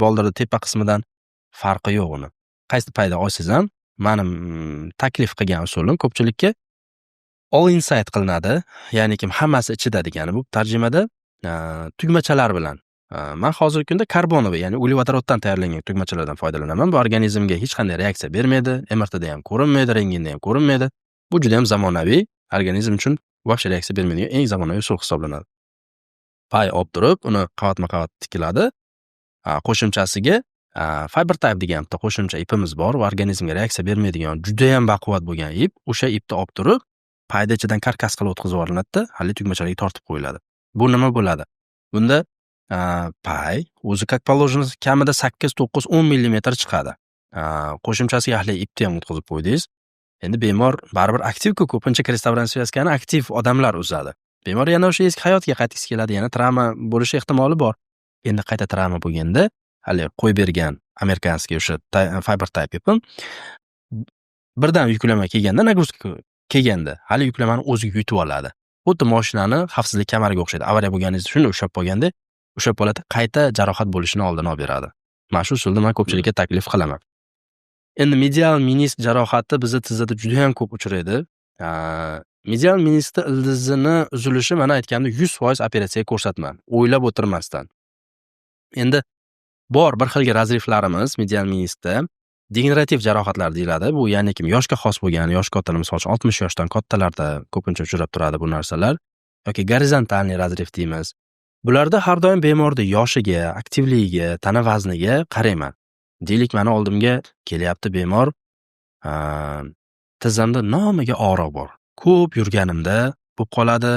boldirni tepa qismidan. Farqi yo'q uni. Qaysi payda olsangiz ham, mani taklif qilgan usulim ko'pchilikka all inside qilinadi. Ya'ni kim hammasi ichida degani bu tarjimada, tugmachalar bilan. Man hozirgi kunda карбоновый, ya'ni uglevodoroddan tayyorlangan tugmachalardan foydalanaman. Bu organizmga hech qanday reaksiya bermaydi, MRTda ham ko'rinmaydi, rentgenda ham ko'rinmaydi. Bu juda ham zamonaviy, organizm uchun вообще reaksiya bermaydigan eng zamonaviy usul hisoblanadi. Pay olib turib, uni qavatma-qavat tikiladi. Qo'shimchasiga FiberTape degan bitta qo'shimcha ipimiz bor. U organizmga reaksiya bermaydigan, judayam baquvvat bo'lgan ip. O'sha ipni olib turib, payda ichidan karkas qilib o'tkazib yuboriladi-da, haligi tugmachalarga tortib qo'yiladi. Bu nima bo'ladi? Bunda pay o'zi, как положено, kamida 8, 9, 10 millimetr chiqadi. Qo'shimchasiga haligi ipni ham o'tkazib qo'ydingiz. Endi bemor baribir aktiv-ku, ko'pincha крестообразный связка ni aktiv odamlar uzadi. Bemor yana o'sha eski hayotiga qaytgisi keladi, yana travma bo'lishi ehtimoli bor. Endi qayta travma bo'lganda, haligi qo'yib bergan американский o'sha FiberTape ipim birdan yuklama kelganda, нагрузка kelganda hali yuklamani o'zi yutib oladi. Xuddi moshinani xavfsizlik kamariga o'xshaydi. Avariya bo'lganingizda shunday ushlab qolganda, ushlab qoladi, qayta jarohat bo'lishini oldini olib beradi. Mana shu usulni man ko'pchilikka taklif qilaman. Endi medial menisk jarohati bizni tizzada juda ham ko'p uchraydi. Medial meniskni ildizini uzilishi, mana aytganimdek, 100% operatsiyaga ko'rsatma, o'ylab o'tirmasdan. Endi bor bir xilgi разрыв larimiz medial meniskda degenerativ jarohatlar deyiladi. Bu ya'ni kim yoshga xos bo'lgan, yoshi kattalar, misol uchun, 60 yoshdan kattalarda ko'pincha uchrab turadi bu narsalar yoki горизонтальный разрыв deymiz. Bularda har doim bemorni yoshiga, aktivligiga, tana vazniga qarayman. Deylik, mani oldimga kelyapti bemor, tizzamda nomiga og'riq bor. Ko'p yurganimda bo'lib qoladi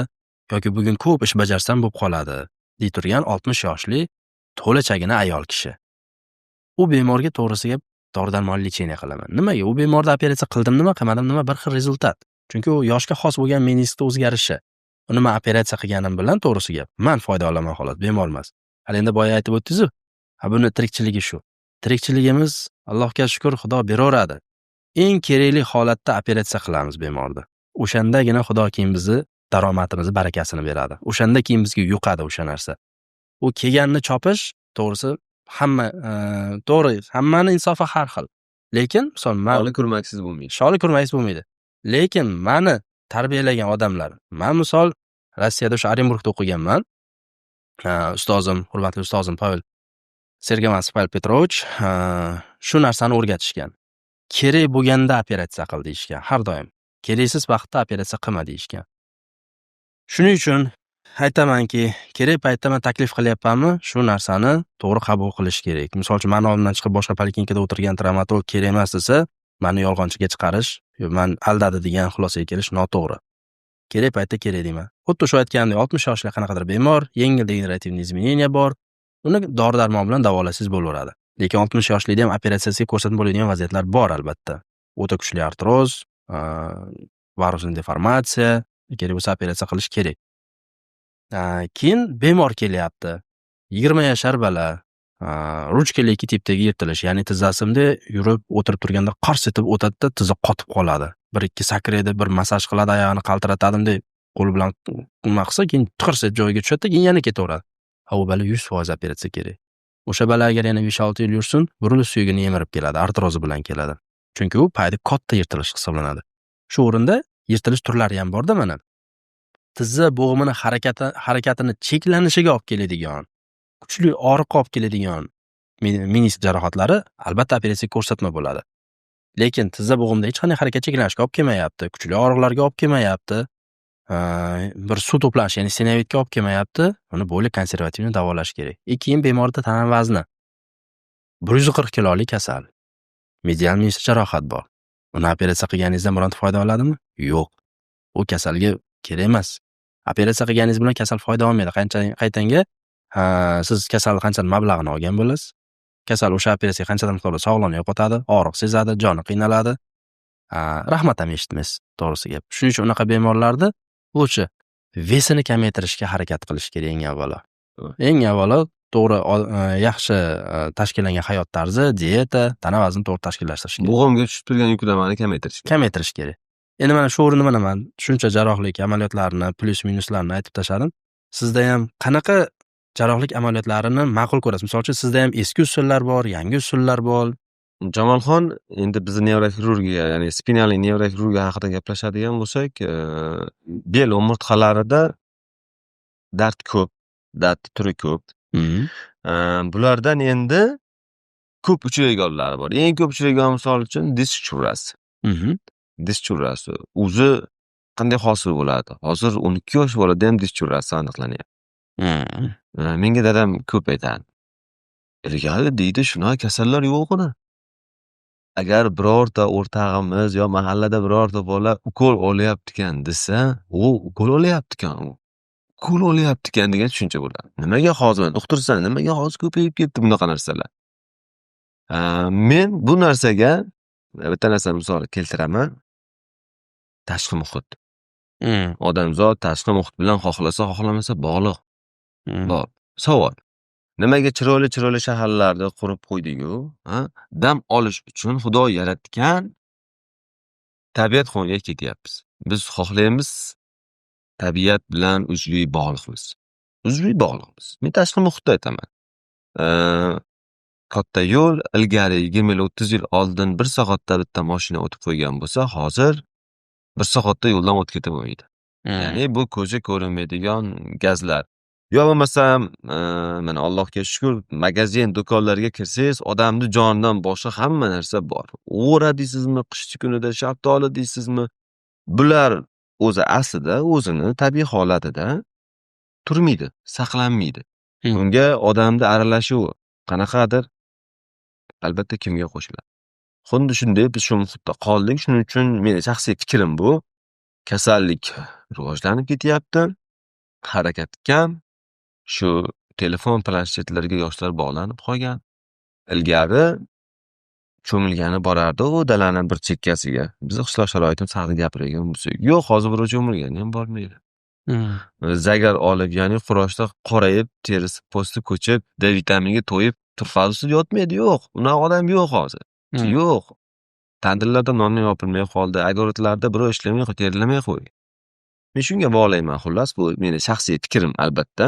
yoki bugun ko'p ish bajarsam bo'lib qoladi, dey turgan 60 yoshli to'lachagina ayol kishi. U bemorga, to'g'risi gap, dori darmonli лечение qilaman. Nimaga? U bemorda operatsiya qildim nima, qilmadim nima, bir xil результат. Chunki u yoshga xos bo'lgan meniskni o'zgarishi. Uni man operatsiya qilganim bilan, to'g'risi gap, man foyda olaman xolos, bemor emas. Hali endi boya aytib o'tdingizu, ha, buni tirikchiligi shu. Tirikchiligimiz, Allohga shukur, Xudo beraveradi. Eng kerakli holatda operatsiya qilamiz bemorni. O'shandagina Xudo keyin bizni daromadimizni barakasini beradi. O'shanda keyin bizga yuqadi o'sha narsa. U kelganni chopish, to'g'risi, hamma to'g'ri, hammani insofi har xil. Lekin misol man Sholi kurmaksiz bo'lmaydi. Sholi kurmaksiz bo'lmaydi. Lekin mani tarbiyalagan odamlar, man misol Rossiyada, o'sha Orenburgda o'qiganman. Ustozim, hurmatli ustozim Pavel Sergamansov Pavel Petrovich shu narsani o'rgatishgan. Kerak bo'lganda operatsiya qil deyishgan har doim. Keraksiz vaqtda operatsiya qilma deyishgan. Shuning uchun aytamanki, kerak paytda man taklif qilyapmanmi, shu narsani to'g'ri qabul qilish kerak. Misol uchun, mani oldimdan chiqib boshqa poliklinikada o'tirgan travmatolog kerak emas desa, mani yolg'onchiga chiqarish, man aldadi degan xulosaga kelish noto'g'ri. Kerak paytda kerak deyman. Xuddi shu aytganimdek, 60 yoshli qanaqadir bemor, yengil дегенеративный изменения bor, uni dori darmon bilan davolasangiz bo'laveradi. Lekin 60 yoshlikda ham operatsiyasiga ko'rsatma bo'ladigan vaziyatlar bor albatta. O'ta kuchli artroz, варусный deformatsiya, kerak bo'lsa operatsiya qilish kerak. Keyin bemor kelyapti. 20 yashar bola, ручка-леки tipdagi yirtilish, ya'ni tizzasi yurib o'tirib turganda qars etib o'tadida, tizza qotib qoladi. Bir ikki sakraydi, bir massaj qiladi, oyog'ini qaltiratadi, bunday qo'li bilan nima qilsa, keyin tiqirs etib joyiga tushadida, keyin yana ketaveradi. Ha, u bola 100% operatsiya kerak. O'sha bola agar yana 5-6 yil yursin, burilish suyagini yemirib keladi, artrozi bilan keladi. Chunki u payda katta yirtilish hisoblanadi. Shu o'rinda yirtilish turlari ham borda mana. Tizza bo'g'imini harakatini cheklanishiga olib keladigan, kuchli og'riqqa olib keladigan menisk jarohatlari albatta operatsiyaga ko'rsatma bo'ladi. Lekin tizza bo'g'imida hech qanday harakat cheklanishga olib kelmayapti, kuchli og'riqlarga olib kelmayapti, bir suv to'planishi, ya'ni sinovitga olib kelmayapti, uni более консервативный davolash kerak. И keyin bemorda tana vazni 140 kilolik kasal. Medial menisk jarohat bor. Uni operatsiya qilganingizdan bironta foyda oladimi? Yo'q. U kasalga kerak emas. Operatsiya qilganingiz bilan kasal foyda olmaydi. Qancha qaytanga siz kasalni qancha mablag'ini olgan bo'lasiz. Kasal o'sha operatsiyaga qanchadir miqdorda sog'lig'ini yo'qotadi, og'riq sezadi, joni qiynaladi. Rahmat ham eshitmaysiz, to'g'risi gap. Shuning uchun unaqa bemorlarni лучше вес ini kamaytirishga harakat qilish kerak eng avvalo. Eng avvalo to'g'ri, yaxshi tashkillangan hayot tarzi, dieta, tana vaznini to'g'ri tashkillashtirish kerak. Bo'g'imga tushib turgan yuklamani kamaytirish kerak. Kamaytirish kerak. Endi mana shu o'rinda mana man shuncha jarrohlik amaliyotlarini, plyus minuslarini aytib tashladim. Sizda ham qanaqa jarrohlik amaliyotlarini ma'qul ko'rasiz? Misol uchun, sizda ham eski usullar bor, yangi usullar bor. Jamolxon, endi bizni neyroxirurgiya, ya'ni spinalniy neyroxirurgiya haqida gaplashadigan bo'lsak, bel umurtqalarida dard ko'p, dard turi ko'p. Bulardan endi ko'p uchraydiganlari bor. Eng ko'p uchraydigan, misol uchun, disk churrasi. Disk churrasi o'zi qanday hosil bo'ladi? Hozir 12 yosh bolada ham disk churrasi aniqlanyapti. Menga dadam ko'p aytadi. Ilgari, deydi, shunaqa kasallar yo'q edi. Agar birorta o'rtog'imiz yo mahallada birorta bola ukol olyaptikan desa, u ukol olyaptikan u. Ukol olyaptikan degan tushuncha bo'ladi. Nimaga hozir uqtirsan, nimaga hozir ko'payib ketdi bunaqa narsalar? Men bu narsaga bitta narsani misol keltiraman. Tashqi muhit. Odamzod tashqi muhit bilan xohlasa, xohlamasa bog'liq. Bor. Savol. Nimaga chiroyli chiroyli shaharlarni qurib qo'ydik-u, a? Dam olish uchun Xudo yaratgan tabiat qo'yniga ketyapmiz. Biz xohlaymiz, tabiat bilan uzviy bog'liqmiz. Uzviy bog'liqmiz. Men tashqi muhitni aytaman. Katta yo'l ilgari 20 yil, 30 yil oldin bir soatda bitta mashina o'tib qo'ygan bo'lsa, hozir bir soatda yo'ldan o'tib ketib bo'lmaydi. Ya'ni bu ko'zga ko'rinmaydigan gazlar. Yo bo'lmasam, mana, Allohga shukur, magazin, do'konlarga kirsangiz, odamni jonidan boshqa hamma narsa bor. G'o'ra deysizmi, qishchi kunida shaftoli deysizmi, bular o'zi aslida o'zini tabiiy holatida turmaydi, saqlanmaydi. Unga odamni aralashuvi qanaqadir albatta kimyo qo'shiladi. Xuddi shunday biz shu muhitda qoldik. Shuning uchun meni shaxsiy fikrim bu. Kasallik rivojlanib ketyapti, harakat kam, shu telefon, planshetlarga yoshlar bog'lanib qolgan. Ilgari cho'milgani borardi u dalani bir chekkasiga. Bizni qishloq sharoitimiz haqida gapiradigan bo'lsak. Yo'q, hozir birov cho'milgani ham bormaydi. Zagar olib, ya'ni quyoshda qorayib, terisi po'sti ko'chib, D vitaminiga to'yib, turfa ustida yotmaydi, yo'q. Unaqa odam yo'q hozir. Yo'q. Tandirlarda nonni yopilmay qoldi, огород larda birov ishlamay, terlamay qo'ydi. Men shunga bog'layman xullas, bu meni shaxsiy fikrim albatta.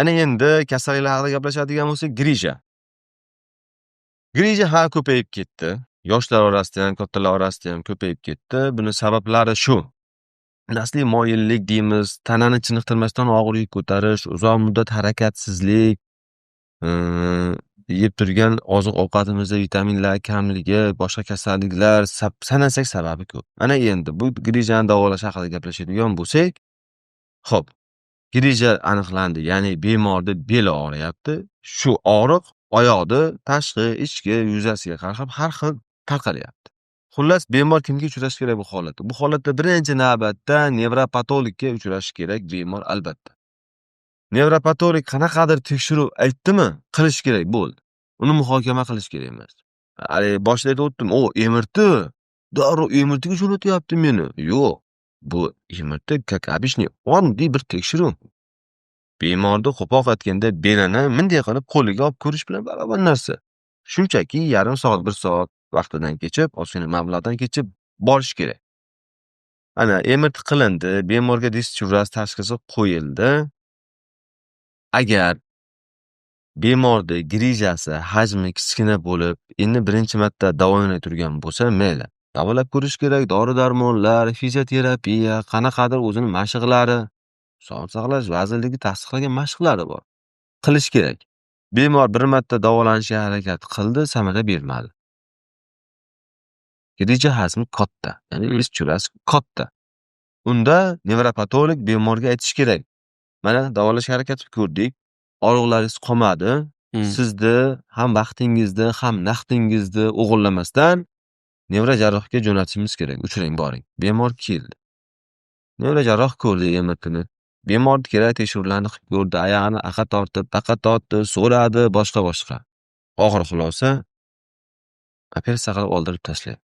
Ana endi kasalliklar haqida gaplashadigan bo'lsak, грыжа. Грыжа ha ko'payib ketdi. Yoshlar orasida ham, kattalar orasida ham ko'payib ketdi. Buni sabablari shu. Nasliy moyillik deymiz, tanani chiniqtirmasdan og'ir yuk ko'tarish, uzoq muddat harakatsizlik, yeb turgan oziq-ovqatimizda vitaminlar kamligi, boshqa kasalliklar sanasak sababi ko'p. Ana endi bu грыжа ni davolash haqida gaplashadigan bo'lsak, xo'p, грыжа aniqlandi, ya'ni bemorni beli og'riyapti. Shu og'riq oyoqni tashqi, ichki yuzasiga qarab har xil tarqalyapti. Xullas, bemor kimga uchrashi kerak bu holatda? Bu holatda birinchi navbatda nevropatologga uchrashi kerak bemor albatta. Nevropatolog qanaqadir tekshiruv aytdimi, qilish kerak, bo'ldi. Uni muhokama qilish kerak emas. Haligi boshida aytib o'tdim, o MRT, darrov MRTga jo'natyapti meni. Yo'q, bu MRT как обычный oddiy bir tekshiruv. Bemorni qo'pol aytganda belini bunday qilib qo'liga olib ko'rish bilan barobar narsa. Shunchaki yarim soat, bir soat vaqtidan kechib, ozgina mablag'dan kechib borish kerak. Ana MRT qilindi, bemorga disk churrasi tashxisi qo'yildi. Agar bemorni грыжа si hajmi kichkina bo'lib, endi birinchi marta davolanay turgan bo'lsa, mayli. Davolab ko'rish kerak, dori-darmonlar, fizioterapiya, qanaqadir o'zini mashqlari, Sog'liqni saqlash vazirligi tasdiqlagan mashqlari bor. Qilish kerak. Bemor bir marta davolanishga harakat qildi, samara bermadi. Грыжа hajmi katta, ya'ni disk churrasi katta. Unda nevropatolog bemorga aytishi kerak. Mana davolashga harakat qilib ko'rdik. Og'riqlaringiz qolmadi. Sizni ham vaqtingizni, ham naqdingizni o'g'irlamasdan nevrojarrohga jo'natishimiz kerak. Uchrang, boring. Bemor keldi. Nevrojarroh ko'rdi MRTni. Bemor kerak tekshiruvlarni qilib ko'rdi. Oyog'ini aqa tortib, baqa tortdi, so'radi, boshqa boshqa. Oxir xulosa operatsiya qilib oldirib tashlaydi.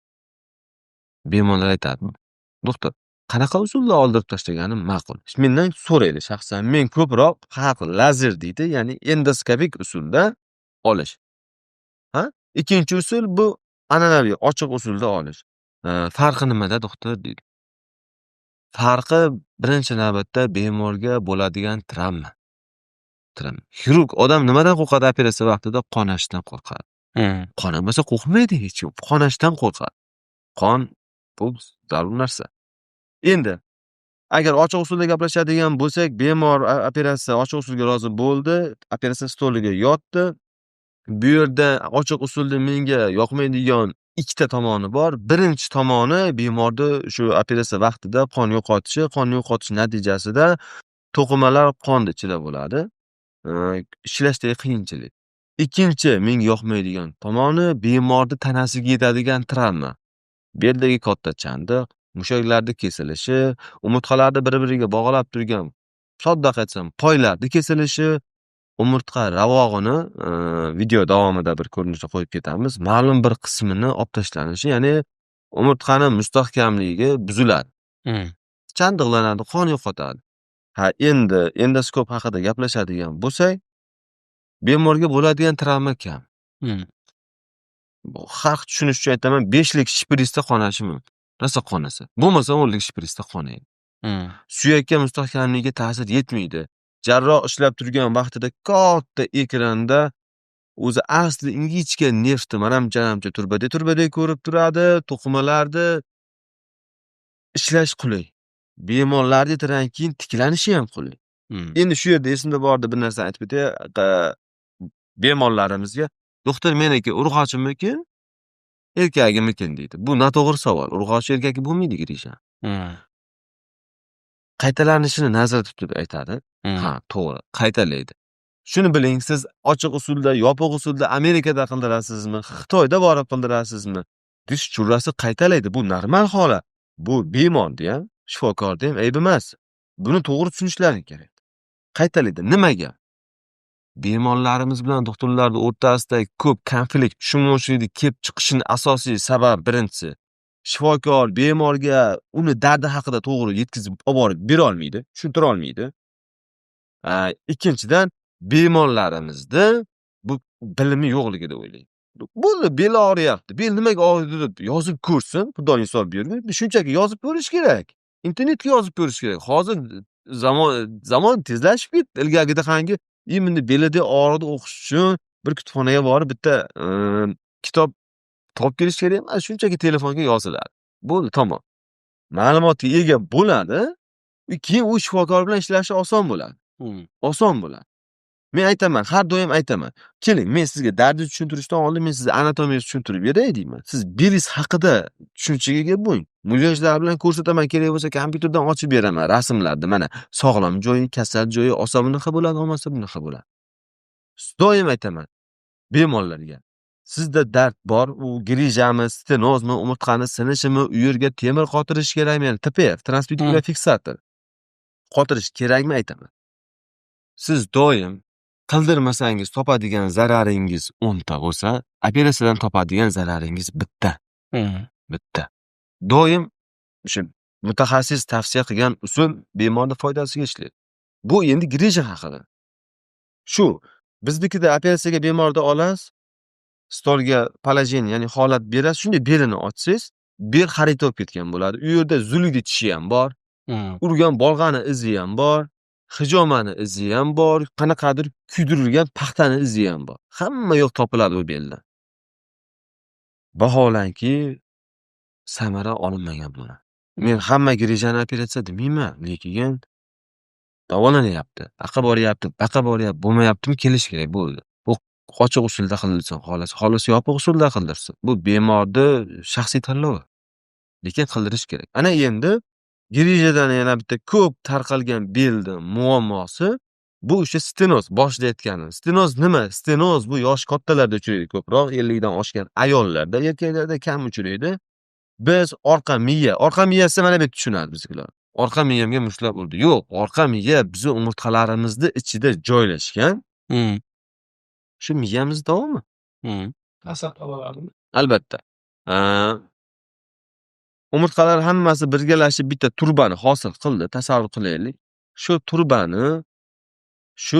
Bemorlar aytadi: "Doktor, qanaqa usulda oldirib tashlaganim ma'qul?" Mendan so'raydi shaxsan. Men ko'proq xalq lazer deydi, ya'ni endoskopik usulda olish. Ha? Ikkinchi usul bu an'anaviy ochiq usulda olish. Farqi nimada, doktor deydi. Farqi birinchi navbatda bemorga bo'ladigan travma. Travma. Xirurg odam nimadan qo'rqadi operatsiya vaqtida? Qonashdan qo'rqadi. Qonamasa qo'rqmaydi hech kim. Qonashdan qo'rqadi. Qon bu zarur narsa. Endi agar ochiq usulda gaplashadigan bo'lsak, bemor operatsiya ochiq usulga rozi bo'ldi, operatsiya stoliga yotdi. Bu yerda ochiq usulda menga yoqmaydigan ikkita tomoni bor. Birinchi tomoni bemorni shu operatsiya vaqtida qon yo'qotishi, qon yo'qotish natijasida to'qimalar qonni ichida bo'ladi. Ishlashdagi qiyinchilik. Ikkinchi menga yoqmaydigan tomoni bemorni tanasiga yetadigan travma. Beldagi katta chandiq, mushaklarni kesilishi, umurtqalarni bir-biriga bog'lab turgan, sodda aytsam, poylarni kesilishi, umurtqa ravog'ini video davomida bir ko'rinishda qo'yib ketamiz. Ma'lum bir qismini olib tashlanishi, ya'ni umurtqani mustahkamligi buziladi. Chandiqlanadi, qon yo'qotadi. Ha, endi endoskop haqida gaplashadigan bo'lsak, bemorga bo'ladigan travma kam. Bu xalq tushunishi uchun aytaman, 5lik shprisda qonashi mumkin. Rosa qonasa. Bo'lmasa 10lik shprisda qonaydi. Suyakka mustahkamligiga ta'sir yetmaydi. Jarroh ishlab turgan vaqtida katta ekranda o'zi asli ingichka nervni manamcha-manamcha turbadek-turbadek ko'rib turadi, to'qimalarni ishlash qulay. Bemorlarni ertadan keyin tiklanishi ham qulay. Endi shu yerda esimda borida bir narsani aytib o'tay, bemorlarimizga doktor meniki urg'ochimikin, erkagimikin deydi. Bu noto'g'ri savol. Urg'ochi erkakka bo'lmaydi грыжа. Qaytalanishini nazarda tutib aytadi. Ha, to'g'ri, qaytalaydi. Shuni biling, siz ochiq usulda, yopiq usulda Amerikada qildirasizmi, Xitoyda borib qildirasizmi? Disk churrasi qaytalaydi. Bu normal holat. Bu bemorni ham, shifokorni ham aybi emas. Buni to'g'ri tushunishlari kerak. Qaytalaydi. Nimaga? Bemorlarimiz bilan doktorlarning o'rtasida ko'p konflikt, tushunmovchilikni kelib chiqishini asosiy sababi birinchisi Shifokor bemorga uni dardi haqida to'g'ri yetkazib olib borib bera olmaydi, tushuntira olmaydi. Ikkinchidan, bemorlarimizda bu bilimi yo'qligi deb o'ylayman. Bo'ldi, beli og'riyapti. Bel nimaga og'riydi deb yozib ko'rsin, xudo insof bermay, shunchaki yozib ko'rish kerak. Internetga yozib ko'rish kerak. Hozir zamon tezlashib ketdi. Ilgarigida qangi именно belida og'riqni o'qish uchun bir kutubxonaga borib bitta kitob topib kelish kerak emas, shunchaki telefonga yoziladi. Bo'ldi, tamom. Ma'lumotga ega bo'ladi, keyin u shifokor bilan ishlashi oson bo'ladi. Oson bo'ladi. Men aytaman, har doim aytaman. Keling, men sizga dardni tushuntirishdan oldin men sizga anatomiyani tushuntirib beray deyman. Siz belingiz haqida tushunchaga ega bo'ling. Mulyajlar bilan ko'rsataman, kerak bo'lsa kompyuterdan ochib beraman rasmlarni. Mana sog'lom joyi, kasal joyi, olsa bunaqa bo'ladi, olmasa bunaqa bo'ladi. Doim aytaman bemorlarga. Sizda dard bor, u grijami, stenozmi, umurtqani sinishimi, u yerga temir qotirish kerakmi? Ya'ni ТПФ, транспедикуляр фиксатор. Qotirish kerakmi aytaman. Siz doim qildirmasangiz topadigan zararingiz 10 ta bo'lsa, operatsiyadan topadigan zararingiz bitta. Bitta. Doim o'sha mutaxassis tavsiya qilgan usul bemorni foydasiga ishlaydi. Bu endi grija haqida. Shu biznikida operatsiyaga bemorni olasiz, stolga положение, ya'ni holat berasiz, shunday belini ochsangiz, bel xarita bo'lib ketgan bo'ladi. U yerda zulukni tishi ham bor, urgan bolg'ani izi ham bor, hijomani izi ham bor, qanaqadir kuydirilgan paxtani izi ham bor. Hamma yoq topiladi u beldan. Vaholanki samara olinmagan bular. Men hamma grijani operatsiya demayman, lekin davolanyapti. Aqa boryapti, baqa boryapti, bo'lmayaptimi, kelish kerak bo'ldi. Bu ochiq usulda qilinsin xohlasa, xohlasa yopiq usulda qildirsin. Bu bemorni shaxsiy tanlovi. Lekin qildirish kerak. Ana endi grijadan yana bitta ko'p tarqalgan belni muammosi bu o'sha stenoz, boshida aytganim. Stenoz nima? Stenoz bu yoshi kattalarda uchraydi ko'proq, 50 dan oshgan ayollarda, erkaklarda kam uchraydi. Biz orqa miya, orqa miyasi mana bu yerda tushunadi biznikilar. Orqa miyamga mushtlab urdi. Yo'q, orqa miya bizni umurtqalarimizni ichida joylashgan. Shu miyamiz davomi. Asab tolalarimi? Albatta. Umurtqalar hammasi birgalashib bitta turbani hosil qildi. Tasavvur qilaylik. Shu turbani shu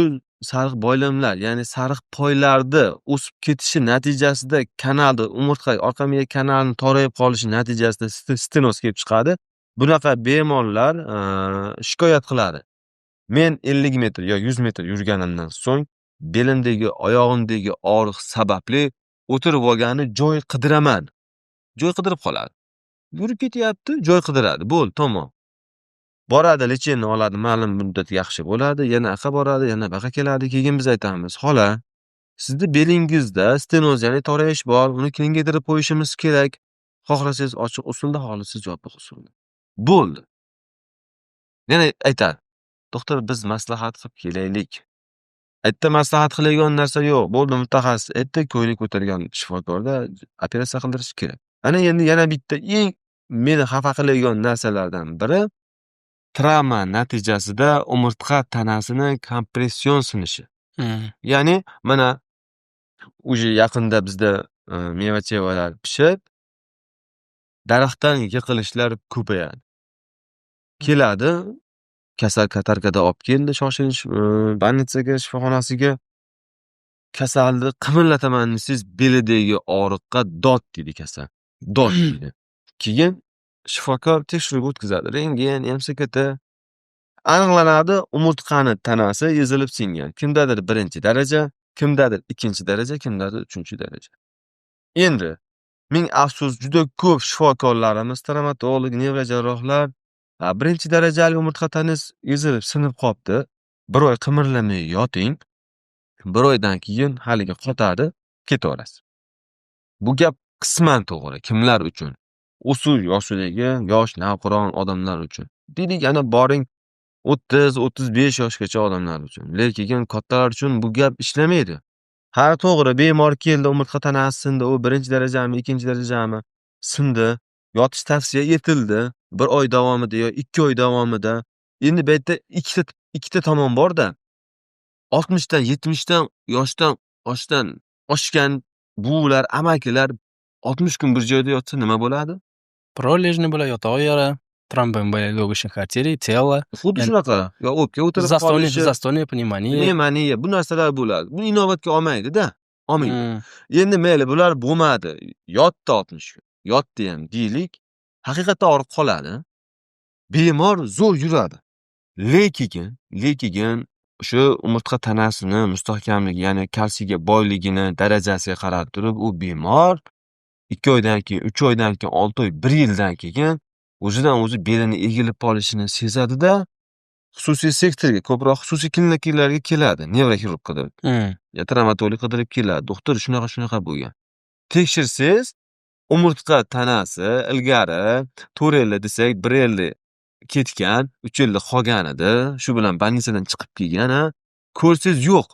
sariq boylamlar, ya'ni sariq poylarni o'sib ketishi natijasida kanalni, umurtqa orqa miya kanalini torayib qolishi natijasida stenoz kelib chiqadi. Bunaqa bemorlar shikoyat qiladi. Men 50 metr yo 100 metr yurganimdan so'ng belimdagi, oyog'imdagi og'riq sababli o'tirib olgani joy qidiraman. Joy qidirib qoladi. Yurib ketyapti, joy qidiradi. Bo'ldi, tamom. Boradi, лечение oladi, ma'lum muddat yaxshi bo'ladi, yana aqa boradi, yana baqa keladi. Keyin biz aytamiz: "Xola, sizni belingizda stenoz, ya'ni torayish bor, uni kengaytirib qo'yishimiz kerak. Xohlasangiz ochiq usulda, xohlasangiz yopiq usulda." Bo'ldi. Yana aytadi: "Doktor, biz maslahat qilib kelaylik." Aytdi, maslahat qiladigan narsa yo'q. Bo'ldi, mutaxassis aytdi, ko'ngli ko'targan shifokorda operatsiya qildirish kerak. Ana endi yana bitta eng meni xafa qiladigan narsalardan biri travma natijasida umurtqa tanasini kompression sinishi. Ya'ni mana уже yaqinda bizda meva-chevalar pishib, daraxtdan yiqilishlar ko'payadi. Keladi, kasal katarkada olib keldi shoshilinch больница ga, shifoxonasiga. Kasalni qimillataman desangiz, belidagi og'riqqa dod deydi kasal. Dod deydi. Keyin shifokor tekshiruv o'tkazadi. Rentgen, МСКТ. Aniqlanadi, umurtqani tanasi ezilib singan. Kimdadir birinchi daraja, kimdadir ikkinchi daraja, kimdadir uchinchi daraja. Endi ming afsus, juda ko'p shifokorlarimiz, travmatolog, nevrojarrohlar birinchi darajali umurtqa tanangiz ezilib sinib qolibdi. Bir oy qimirlamay yoting. Bir oydan keyin haligi qotadi, ketaverasiz. Bu gap qisman to'g'ri. Kimlar uchun? O'sish yoshidagi yosh navqiron odamlar uchun. Deylik, ana boring 30, 35 yoshgacha odamlar uchun. Lekin kattalar uchun bu gap ishlamaydi. Ha, to'g'ri, bemor keldi, umurtqa tanasi sindi, u birinchi darajami, ikkinchi darajami sindi. Yotish tavsiya etildi. Bir oy davomida yo 2 oy davomida. Endi bu yerda ikkita tomon bor-da. 60 dan, 70 dan yoshdan oshgan buvilar, amakilar 60 kun bir joyda yotsa nima bo'ladi? Пролежни bo'ladi, yotoq yara, тромбоэмболия легочных артерий, тела. Xuddi shunaqa. Yo o'pka o'tirib qolishi, застойная pnevmoniya. Pnevmoniya, bu narsalar bo'ladi. Buni inobatga olmaydi-da. Olmaydi. Endi mayli, bular bo'lmadi. Yotdi 60 kun. Yotdi ham deylik. Haqiqatda og'riq qoladi. Bemor zo'r yuradi. Lekin o'sha umurtqa tanasini mustahkamligi, ya'ni kalsiyga boyligini darajasiga qarab turib, u bemor 2 oydan keyin, 3 oydan keyin, 6 oy, 1 yildan keyin o'zidan o'zi belini egilib qolishini sezadi-da, xususiy sektorga, ko'proq xususiy klinikalarga keladi, nevroxirurg qidirib. Ya travmatolog qidirib keladi. Doktor shunaqa shunaqa bo'lgan. Tekshirsangiz, umurtqa tanasi ilgari 4 yilda desak, 1 yilda ketgan, 3 yilda qolgan edi. Shu bilan больница dan chiqib kelgan, a. Ko'rsangiz yo'q.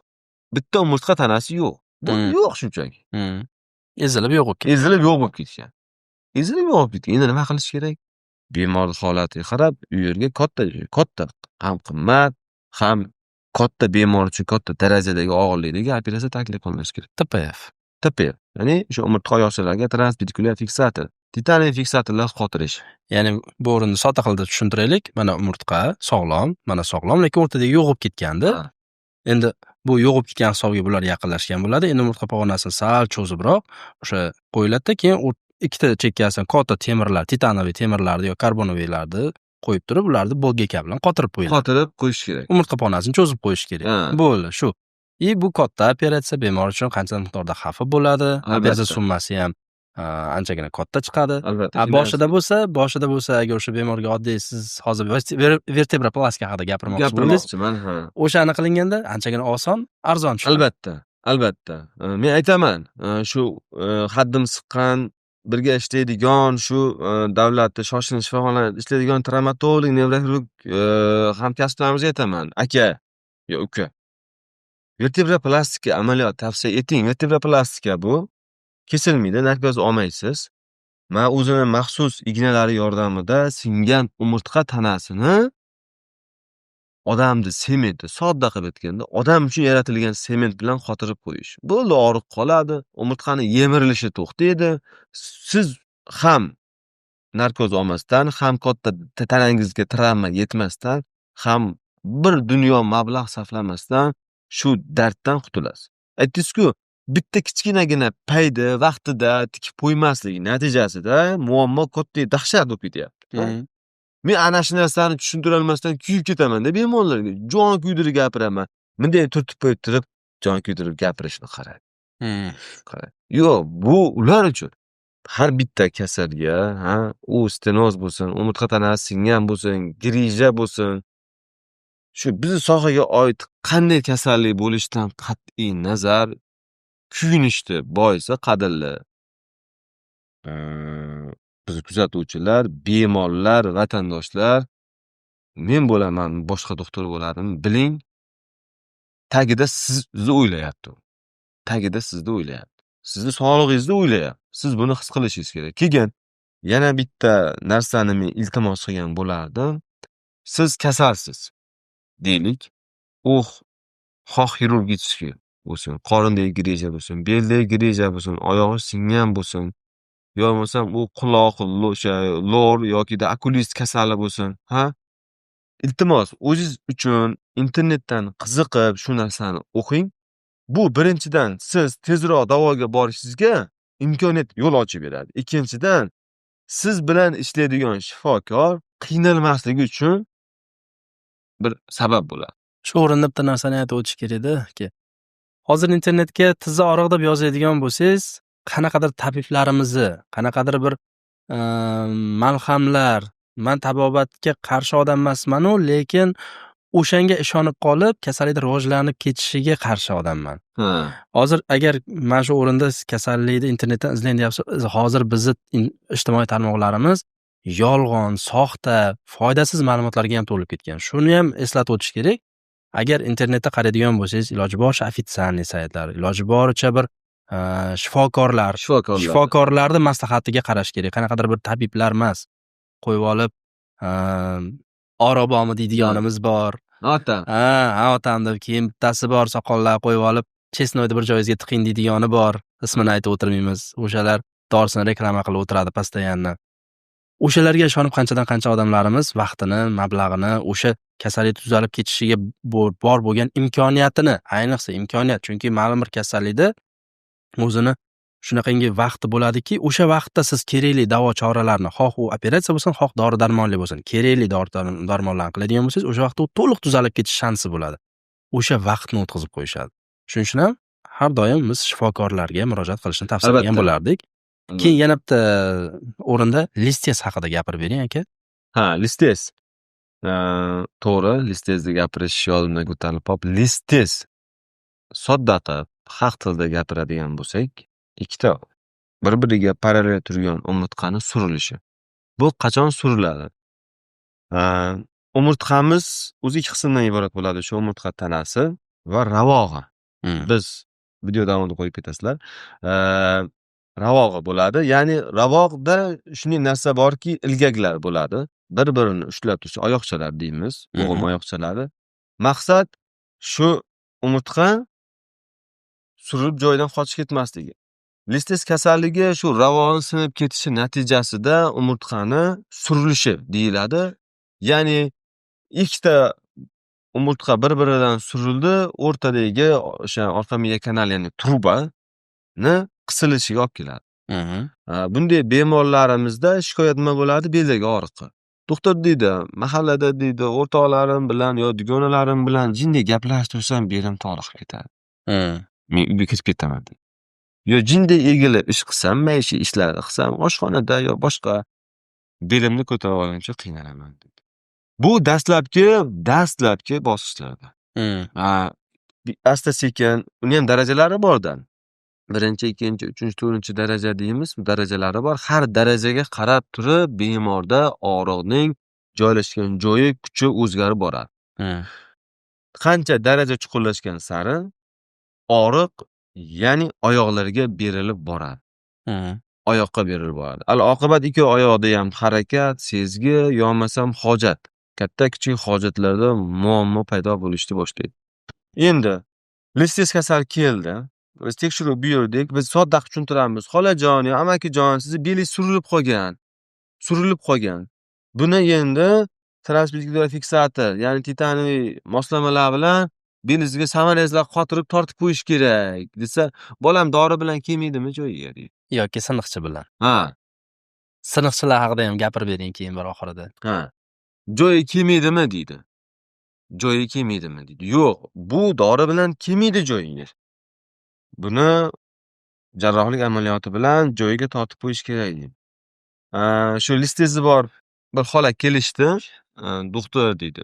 Bitta umurtqa tanasi yo'q. Bu yo'q shunchaki. Ezilib yo'q bo'lib ketgan. Ezilib yo'q bo'lib ketgan. Ezilib yo'q bo'lib ketgan. Endi nima qilish kerak? Bemor holatiga qarab, u yerga katta, katta, ham qimmat, ham katta bemor uchun katta darajadagi og'irlikdagi operatsiya taklif qilinishi kerak. TPF. TPF, ya'ni o'sha umurtqa oyoqchalarga transpedikulyar fiksator, titaniy fiksatorlar qotirish. Ya'ni bu o'rinni sodda qilib tushuntiraylik. Mana umurtqa sog'lom, mana sog'lom, lekin o'rtadagi yo'q bo'lib ketgandi. Endi bu yo'q bo'lib ketgan hisobiga bular yaqinlashgan bo'ladi. Endi umurtqa pog'onasini sal cho'zibroq o'sha qo'yiladida, keyin ikkita chekkasidan katta temirlar, титановый temirlarni yo карбоновый larni qo'yib turib, ularni болгарка bilan qotirib qo'yiladi. Qotirib qo'yish kerak. Umurtqa pog'onasini cho'zib qo'yish kerak. Bo'ldi, shu. И bu katta operatsiya bemor uchun qancha miqdorda xavfi bo'ladi. Operatsiya summasi ham anchagina katta chiqadi. Albatta. Boshida bo'lsa agar o'sha bemorga oddiy, siz hozir vertebroplastika haqida gapirmoqchi bo'ldingiz. Gapirmoqchiman, ha. O'shani qilinganda anchagina oson, arzon tushadi. Albatta, albatta. Men aytaman, shu haddim siqqan, birga ishlaydigan, shu davlatda shoshilinch shifoxonalarda ishlaydigan travmatolog, nevroxirurg hamkasblarimizga aytaman: "Aka yo uka, vertebroplastika amaliyot tavsiya eting." Vertebroplastika bu kesilmaydi, narkoz olmaysiz. Man o'zini maxsus ignalari yordamida singan umurtqa tanasini, odamni sementi, sodda qilib aytganda, odam uchun yaratilgan sement bilan qotirib qo'yish. Bo'ldi, og'riq qoladi, umurtqani yemirilishi to'xtaydi. Siz ham narkoz olmasdan, ham katta tanangizga travma yetmasdan, ham bir dunyo mablag' sarflamasdan shu darddan qutulasiz. Aytdingiz-ku, bitta kichkinagina payda vaqtida tikib qo'ymaslik natijasida muammo katta, dahshat bo'lib ketyapti. Men ana shu narsani tushuntirolmasdan kuyib ketaman-da bemorlarga. Jon kuydirib gapiraman. Bunday turtib qo'yib turib, jon kuydirib gapirishni qarang. Qarang. Yo'q, bu ular uchun. Har bitta kasalga, ha, u stenoz bo'lsin, umurtqa tanasi singan bo'lsin, грыжа bo'lsin, shu bizni sohaga oid qanday kasallik bo'lishidan qat'iy nazar, kuyinishni boisi, qadrli bizni kuzatuvchilar, bemorlar, vatandoshlar, men bo'laman, boshqa doktor bo'ladimi, biling, tagida sizni o'ylayapti u. Tagida sizni o'ylayapti. Sizni sog'lig'ingizni o'ylayapti. Siz buni his qilishingiz kerak. Keyin yana bitta narsani men iltimos qilgan bo'lardim. Siz kasalsiz deylik. U xoh хирургический bo'lsin, qorindagi грыжа bo'lsin, beldagi грыжа bo'lsin, oyog'i singan bo'lsin, yo bo'lmasam u quloq, o'sha lor yokida okulist kasali bo'lsin, ha? Iltimos, o'zingiz uchun internetdan qiziqib shu narsani o'qing. Bu birinchidan, siz tezroq davoga borishingizga imkoniyat, yo'l ochib beradi. Ikkinchidan, siz bilan ishlaydigan shifokor qiynalmasligi uchun bir sabab bo'ladi. Shu o'rinda bitta narsani aytib o'tish kerakda, aka. Hozir internetga tizza og'riq deb yozadigan bo'lsangiz, qanaqadir tabiblarimizni, qanaqadir bir malhamlar, man tabobatga qarshi odam emasman-u, lekin o'shanga ishonib qolib, kasallikni rivojlanib ketishiga qarshi odamman. Hozir agar mana shu o'rinda siz kasallikni internetdan izlang deyapsiz, hozir bizni ijtimoiy tarmoqlarimiz yolg'on, soxta, foydasiz ma'lumotlarga ham to'lib ketgan. Shuni ham eslatib o'tish kerak. Agar internetda qaraydigan bo'lsangiz, iloji boricha официальный saytlar, iloji boricha bir shifokorlar, Shifokorlar. shifokorlarni maslahatiga qarash kerak. Qanaqadir bir tabiblar emas. Qo'yib olib, og'riq bormi deydiganimiz bor. Otam. Ha, otam deb, keyin bittasi bor, soqollar qo'yib olib, чеснок ni bir joyingizga tiqing deydigani bor. Ismini aytib o'tirmaymiz. O'shalar dorisini reklama qilib o'tiradi постоянно. O'shalarga ishonib qanchadan qancha odamlarimiz vaqtini, mablag'ini, o'sha kasallik tuzalib ketishiga bor bo'lgan imkoniyatini, ayniqsa imkoniyat, chunki ma'lum bir kasallikda o'zini shunaqangi vaqti bo'ladiki, o'sha vaqtda siz kerakli davo choralarini, xoh u operatsiya bo'lsin, xoh dori darmonli bo'lsin, kerakli dori darmonlarni qiladigan bo'lsangiz, o'sha vaqtda u to'liq tuzalib ketish shansi bo'ladi. O'sha vaqtni o'tkazib qo'yishadi. Shuning uchun ham har doim biz shifokorlarga murojaat qilishni tavsiya qilgan bo'lardik. Keyin yana bitta o'rinda listez haqida gapirib bering, aka. Ha, listez. To'g'ri, listezni gapirish yodimdan ko'tarilib qolib. Listez sodda qilib, xalq tilida gapiradigan bo'lsak, ikkita bir-biriga parallel turgan umurtqani surilishi. Bu qachon suriladi? Umurtqamiz o'zi ikki qismdan iborat bo'ladi. Shu umurtqa tanasi va ravog'i. Biz video davomida qo'yib ketasizlar. Ravog'i bo'ladi. Ya'ni ravoqda shunday narsa borki, ilgaklar bo'ladi. Bir-birini ushlab turuvchi oyoqchalar deymiz, bo'g'im oyoqchalari. Maqsad shu umurtqa surilib joyidan qochib ketmasligi. Listez kasalligi shu ravog'i sinib ketishi natijasida umurtqani surilishi deyiladi. Ya'ni ikkita umurtqa bir-biridan surildi, o'rtadagi o'sha orqa miya kanali, ya'ni trubani qisilishiga olib keladi. Bunday bemorlarimizda shikoyat nima bo'ladi? Beldagi og'riqqa. Doktor deydi, mahallada deydi, o'rtoqlarim bilan yo dugonalarim bilan jinday gaplashib tursam, belim toliqib ketadi. Men uyga kirib ketaman deydi. Yo jinday egilib ish qilsam, maishiy ishlarni qilsam, oshxonada yo boshqa, belimni ko'tara olguncha qiynalaman deydi. Bu dastlabki bosqichlarda. Asta sekin uni ham darajalari bordan. Birinchi, ikkinchi, uchinchi, to'rtinchi daraja deymiz. Darajalari bor. Har darajaga qarab turib bemorda og'riqning joylashgan joyi, kuchi o'zgarib boradi. Qancha daraja chuqurlashgan sari og'riq, ya'ni oyoqlarga berilib boradi. Oyoqqa berilib boradi. Al oqibat ikki oyoqda ham harakat, sezgi yo bo'lmasam hojat, katta kichik hojatlarda muammo paydo bo'lishni boshlaydi. Endi listez kasal keldi. Biz tekshiruv buyurdik. Biz sodda qilib tushuntiramiz. Xolajon yo amakijon, sizni belingiz surilib qolgan. Surilib qolgan. Buni endi transpedikulyator fiksator, ya'ni titaniy moslamalar bilan belingizga саморез lar qotirib tortib qo'yish kerak desa, bolam, dori bilan kelmaydimi joyiga, deydi. Yoki siniqchi bilan. Ha. Siniqchilar haqida ham gapirib bering keyin bir oxirida. Ha. Joyi kelmaydimi, deydi. Joyi kelmaydimi, deydi. Yo'q, bu dori bilan kelmaydi joyiga. Buni jarrohlik amaliyoti bilan joyiga tortib qo'yish kerak, deydi. Shu listezi bor bir xola kelishdi. Doktor, deydi.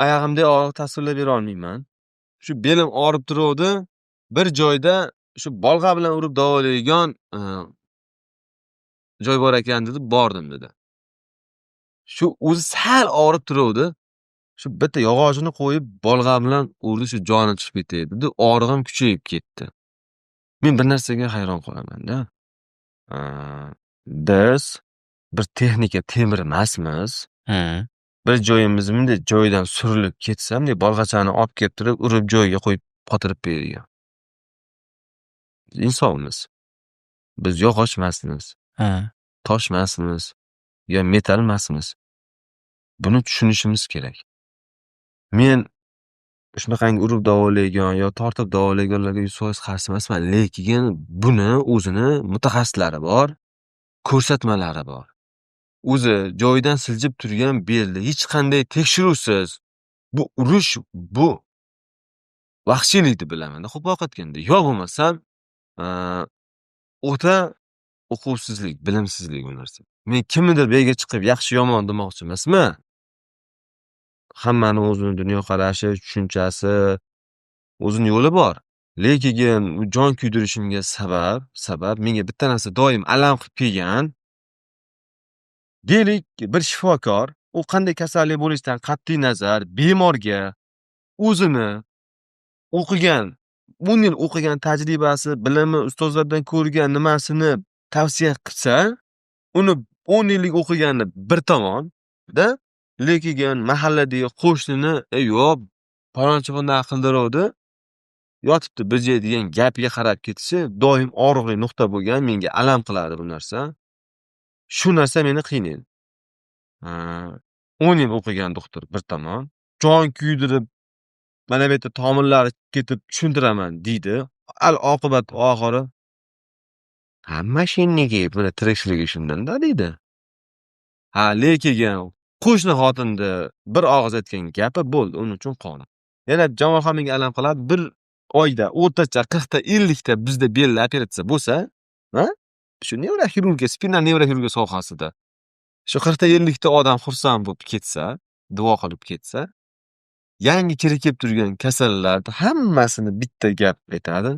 Oyog'imdagi og'riqni tasvirlab bera olmayman. Shu belim og'rib turuvdi. Bir joyda shu bolg'a bilan urib davolaydigan joy bor ekan, dedi, bordim, dedi. Shu o'zi sal og'rib turuvdi. Shu bitta yog'ochini qo'yib bolg'a bilan urdi, shu joni chiqib ketdi, dedi. Og'rig'im kuchayib ketdi. Men bir narsaga hayron qolaman-da. Biz bir texnika, temir emasmiz. Bir joyimiz bunday joyidan surilib ketsa, bunday bolg'achani olib kelib turib, urib joyiga qo'yib qotirib beradigan. Insonmiz. Biz yog'och emasmiz. Tosh emasmiz yo metal emasmiz. Buni tushunishimiz kerak. Men shunaqangi urib davolaydigan yo tortib davolaydiganlarga 100% qarshi emasman, lekin buni o'zini mutaxassislari bor, ko'rsatmalari bor. O'zi joyidan siljib turgan belni hech qanday tekshiruvsiz bu urish, bu vahshiylik deb bilamanda, qo'pol aytganda. Yo bo'lmasam o'ta uquvsizlik, bilimsizlik bu narsa. Men kimnidir bu yerga chiqib yaxshi yomon demoqchi emasman. Hammani o'zini dunyoqarashi, tushunchasi, o'zini yo'li bor. Lekin u jon kuydirishimga sabab menga bitta narsa doim alam qilib kelgan. Deylik, bir shifokor, u qanday kasallik bo'lishidan qat'iy nazar, bemorga o'zini o'qigan, 10 yil o'qigan tajribasi, bilimi, ustozlardan ko'rgan nimasini tavsiya qilsa, uni 10 yillik o'qigani bir tomonda, lekin mahalladagi qo'shnini "E yo'q, palonchi bunday qildiruvdi, yotibdi bir joy" degan gapiga qarab ketishi doim og'riqli nuqta bo'lgan, menga alam qilardi bu narsa. Shu narsa meni qiynaydi. 10 yil o'qigan doktor bir tomon, jon kuydirib, mana bu yerda tomirlari ketib tushuntiraman deydi. Al oqibat oxiri "Ha, мошенники, buni tirikchiligi shundan-da", deydi. Ha, lekin qo'shni xotinni bir og'iz aytgan gapi bo'ldi, uning uchun qonun. Yana Jamolxon menga alam qiladi. Bir oyda o'rtacha 40 ta, 50 ta bizda belda operatsiya bo'lsa, ha? Shu nevroxirurgiya, spinal nevroxirurgiya sohasida shu 40 ta, 50 ta odam xursand bo'lib ketsa, duo qilib ketsa, yangi kirib kelib turgan kasallarni hammasini bitta gap aytadi: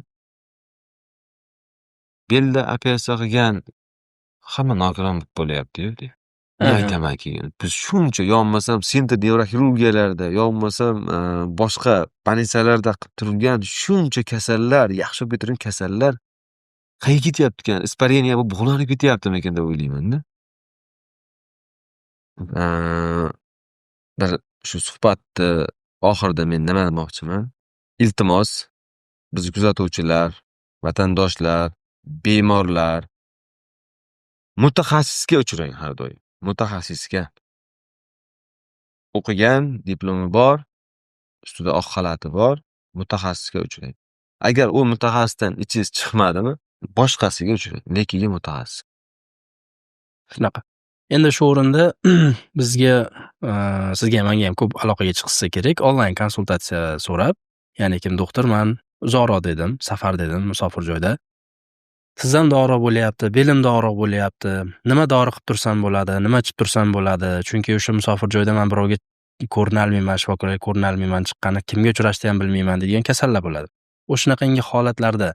"Belda operatsiya qilgan hamma nogiron bo'lib bo'lyapti-yu", deydi. Men aytaman keyin, biz shuncha yo bo'lmasam центр nevroxirurgiyalarda, yo bo'lmasam boshqa больница larda qilib turgan shuncha kasallar, yaxshi bo'lib turgan kasallar qayerga ketyapti ekan? Испарение bo'lib bug'lanib ketyaptimikan deb o'ylayman-da. Bir shu suhbatni oxirida men nima demoqchiman? Iltimos, bizni kuzatuvchilar, vatandoshlar, bemorlar mutaxassisga uchrang har doim. Mutaxassisga. O'qigan, diplomi bor, ustida oq xalati bor, mutaxassisga uchrang. Agar u mutaxassisdan ichingiz chiqmadimi, boshqasiga uchrang, lekin mutaxassis. Shunaqa. Endi shu o'rinda bizga, sizga ham, manga ham ko'p aloqaga chiqishsa kerak, onlayn konsultatsiya so'rab, ya'ni kim doktorman, uzoqroq dedim, safar dedim, musofir joyda. Tizzamda og'riq bo'lyapti, belimda og'riq bo'lyapti, nima dori qilib tursam bo'ladi, nima ichib tursam bo'ladi, chunki o'sha musofir joyda man birovga ko'rinolmayman, shifokorga ko'rinolmayman, chiqqani kimga uchrashni ham bilmayman degan kasallar bo'ladi. O'shanaqangi holatlarda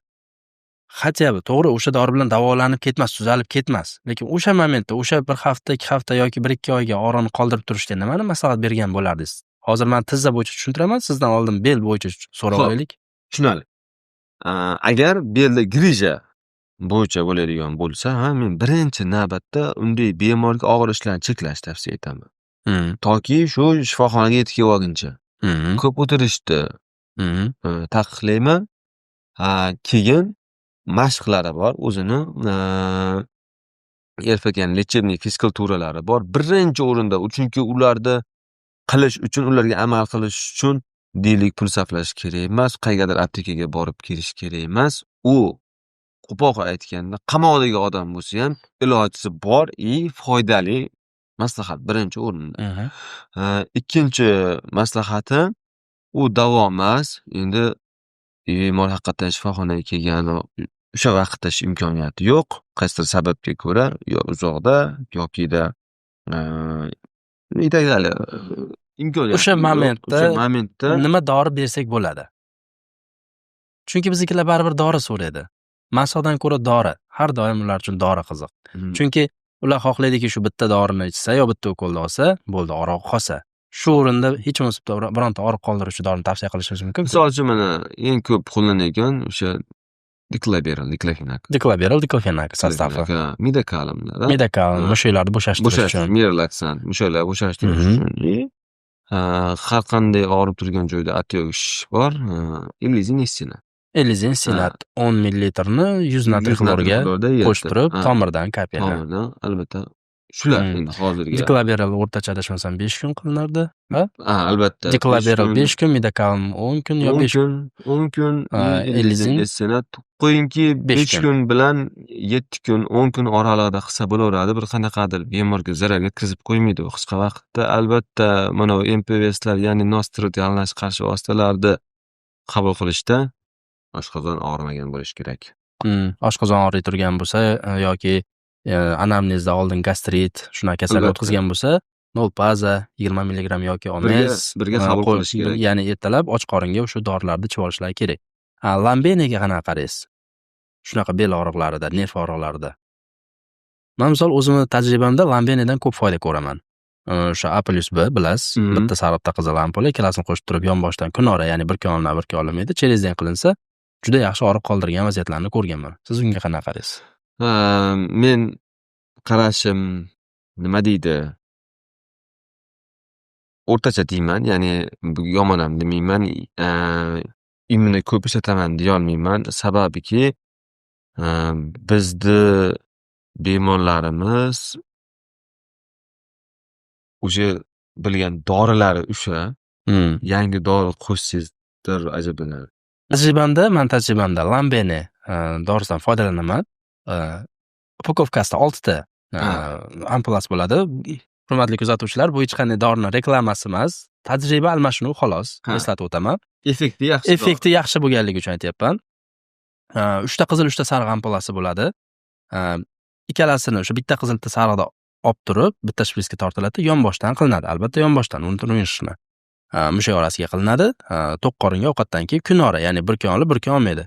хотя бы to'g'ri, o'sha dori bilan davolanib ketmas, tuzalib ketmas, lekin o'sha momentda o'sha bir hafta, 2 hafta yoki 1-2 oyga og'riqni qoldirib turishga nimani maslahat bergan bo'lardingiz? Hozir man tizza bo'yicha tushuntiraman, sizdan oldin bel bo'yicha so'rab olaylik. Tushunarli. Agar belda грыжа bo'yicha bo'ladigan bo'lsa, ha, men birinchi navbatda unday bemorga og'ir ishlarni cheklashni tavsiya etaman. Toki shu shifoxonaga yetib kelib olguncha. Ko'p o'tirishni taqiqlayman. Ha, keyin mashqlari bor, o'zini ЛФК, лечебный fizkulturalari bor. Birinchi o'rinda, chunki ularni qilish uchun, ularga amal qilish uchun deylik pul sarflash kerak emas, qayergadir aptekaga borib kelish kerak emas. U qo'pol aytganda, qamoqdagi odam bo'lsa ham ilojisi bor и foydali maslahat birinchi o'rinda. Ikkinchi maslahatim, u davo emas, endi bemor haqiqatdan shifoxonaga kelgan, o'sha vaqtda imkoniyati yo'q, qaysidir sababga ko'ra, yo uzoqda yokida и так далее. Imkoniyati O'sha yo'q. momentda O'sha momentda nima dori bersak bo'ladi? Chunki biznikilar baribir dori so'raydi. Masodan ko'ra dori. Har doim ular uchun dori qiziq. Chunki ular xohlaydiki, shu bitta dorini ichsa yo bitta ukolni olsa, bo'ldi, og'riq qolsa. Shu o'rinda hech bo'lmasa bitta bironta og'riq qoldiruvchi dorini tavsiya qilishimiz mumkin. Misol uchun, mana eng ko'p qo'llanadigan o'sha diklaberil, diklofenak. Diklaberil, diklofenak состав i. Midokalimlar. Midokalm, mushaklarni bo'shashtirish Bo'shashtirish, uchun. Miorelaksant, mushaklar bo'shashtirish uchun. И har qanday og'rib turgan joyda отёк bor, Elizin Essenat. Elizin Sinat 10 millilitrni 100 natriy xlorga qo'shib turib, tomirdan капелька. Tomirdan, albatta. Shular endi hozirgi. Diklaberil o'rtacha adashmasam 5 kun qilinardi. Ha? Ha, albatta. Diklaberil 5 kun, Midokalm 10 kun yo 10 5 kun, 10 kun, Elizin Essenat qo'yingki 5 5 kun. kun bilan 7 kun, 10 kun oralig'ida qilsa bo'laveradi. Bir qanaqadir bemorga zarar yetkazib qo'ymaydi u qisqa vaqtda. Albatta, mana bu НПВС lar, ya'ni ностероид yallig'lanishga qarshi vositalarni qabul qilishda oshqozon og'rimagan bo'lishi kerak. Oshqozon og'riy turgan bo'lsa yoki anamnezda oldin gastrit, shunaqa kasallik o'tkazgan bo'lsa, Nolpaza 20 milligramm yoki Omez Birga qabul qilish kerak. Ya'ni ertalab och qoringa o'sha dorilarni ichib olishlari kerak. Lambeniga qanaqa qaraysiz? Shunaqa bel og'riqlarida, nerv og'riqlarida. Man misol o'zimni tajribamda Lambenidan ko'p foyda ko'raman. O'sha A plyus B, bilasiz, bitta sariqta qizil ampula, ikkalasini qo'shib turib yonboshdan kunora, ya'ni bir kun olinadi, bir kun olinmaydi, через день qilinsa, juda yaxshi og'riq qoldirgan vaziyatlarni ko'rganman. Siz unga qanaqa qaraysiz? Men qarashim, nima deydi? O'rtacha deyman, ya'ni bu yomon ham demayman, именно ko'p ishlataman deyolmayman. Sababiki, bizni Bemorlarimiz уже bilgan dorilari o'sha, yangi dori qo'shsangiz darrov ajablanadi. Tajribamda, mani tajribamda Lambene dorisidan foydalanaman. Упаковка sida oltita ampulasi bo'ladi. Hurmatli kuzatuvchilar, bu hech qanday dorini reklamasi emas, tajriba almashinuvi xolos, eslatib o'taman. Effekti yaxshi. Effekti yaxshi bo'lganligi uchun aytyapman. Uchta qizil, uchta sariq ampulasi bo'ladi. Ikkalasini o'sha bitta qizil, bitta sarig'ida olib turib, bitta shprisga tortiladi, yonboshdan qilinadi. Albatta yonboshdan, unutmang. Mushak orasiga qilinadi. To'q qoringa ovqatdan keyin kunora, ya'ni bir kun olib, bir kun olmaydi.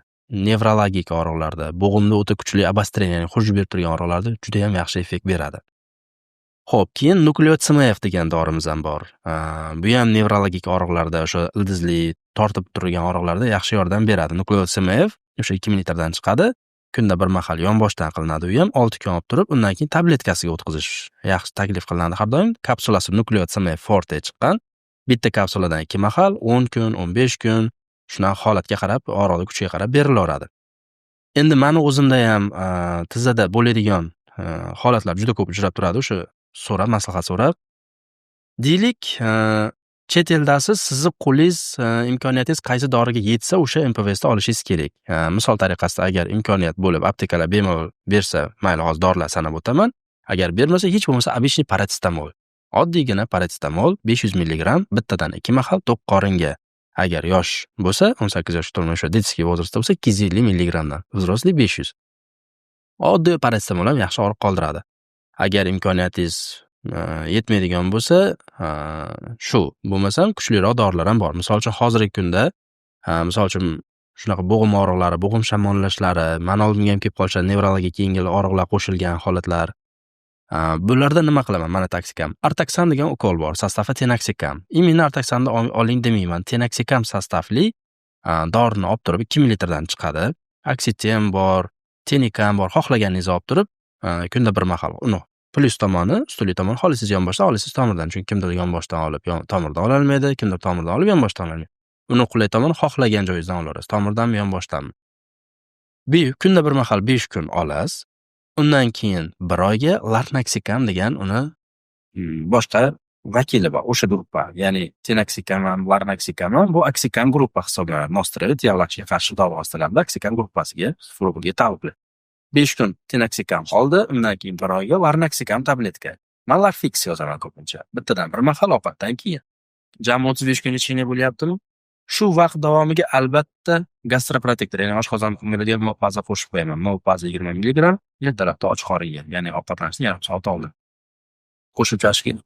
Nevrologik og'riqlarda, bo'g'imda o'ta kuchli обострение, ya'ni xuruj berib turgan og'riqlarda juda ham yaxshi effekt beradi. Xo'p, keyin Nukleot CMF degan dorimiz ham bor. Bu ham nevrologik og'riqlarda, o'sha ildizli tortib turgan og'riqlarda yaxshi yordam beradi. Nukleot CMF o'sha 2 millilitrdan chiqadi. Kunda bir mahal yonboshdan qilinadi u ham, 6 kun olib turib, undan keyin tabletkasiga o'tkazish yaxshi taklif qilinadi har doim. Kapsulasi Nukleot CMF Forte chiqqan. Bitta kapsuladan ikki mahal, 10 kun, 15 kun, shunaqa holatga qarab, og'riqni kuchiga qarab berilaveradi. Endi mani o'zimda ham tizzada bo'ladigan holatlar juda ko'p uchrab turadi, o'sha so'rab, maslahat so'rab. Deylik, chet eldasiz, sizni qo'lingiz, imkoniyatingiz qaysi doriga yetsa, o'sha МПВС da olishingiz kerak. Misol tariqasida, agar imkoniyat bo'lib, aptekalar bemalol bersa, mayli, hozir dorilar sanab o'taman. Agar bermasa, hech bo'lmasa обычный paracetamol. Oddiygina paracetamol 500 milligramm bittadan ikki mahal to'q qoringa. Agar yosh bo'lsa, 18 yoshga to'lmagan, o'sha детский возраст da bo'lsa, 250 milligramdan, взрослый 500. Oddiy paracetamol ham yaxshi og'riq qoldiradi. Agar imkoniyatingiz yetmaydigan bo'lsa, shu, bo'lmasam kuchliroq dorilar ham bor. Misol uchun, hozirgi kunda, misol uchun, shunaqa bo'g'im og'riqlari, bo'g'im shamollashlari, mani oldimga ham kelib qolishadi, nevrologik yengil og'riqlar qo'shilgan holatlar. Bularda nima qilaman? Mana taktikam. Artaksan degan ukol bor, состав i tenoksikam. Именно Artaksanni oling demayman. Tenoksikam состав li dorini olib turib 2 millilitrdan chiqadi. Oksitem bor, Tenikam bor, xohlaganingizni olib turib, kunda bir mahal uni plyus tomoni, ustunlik tomoni, xohlasangiz yonboshdan, xohlasangiz tomirdan. Chunki kimdir yonboshdan olib, tomirdan ololmaydi, kimdir tomirdan olib, yonboshdan ololmaydi. Uni qulay tomoni, xohlagan joyingizdan olaverasiz. Tomirdanmi, yonboshdanmi. Kunda bir mahal 5 kun olasiz. Undan keyin bir oyga Larnaxikam degan uni boshqa vakili bor. O'sha gruppa. Ya'ni Tenoksikam ham, Larnaxikam ham bu oksikam gruppa hisoblanadi. Ностероид yallig'lanishga qarshi dori vositalarida oksikam gruppasiga, gruppaga taalluqli. 5 kun Tenoksikam oldi, undan keyin bir oyga Larnaxikam tabletka. Man Larfix yozaman ko'pincha. Bittadan bir mahal ovqatdan keyin. Jami 35 kun лечение bo'lyaptimi? Shu vaqt davomiga albatta gastroprotektor, ya'ni oshqozonni qimirlaydigan Mopaza qo'shib qo'yaman. Mopaza 20 milligramm ertalabda och qoringa, ya'ni ovqatlanishdan yarim soat oldin.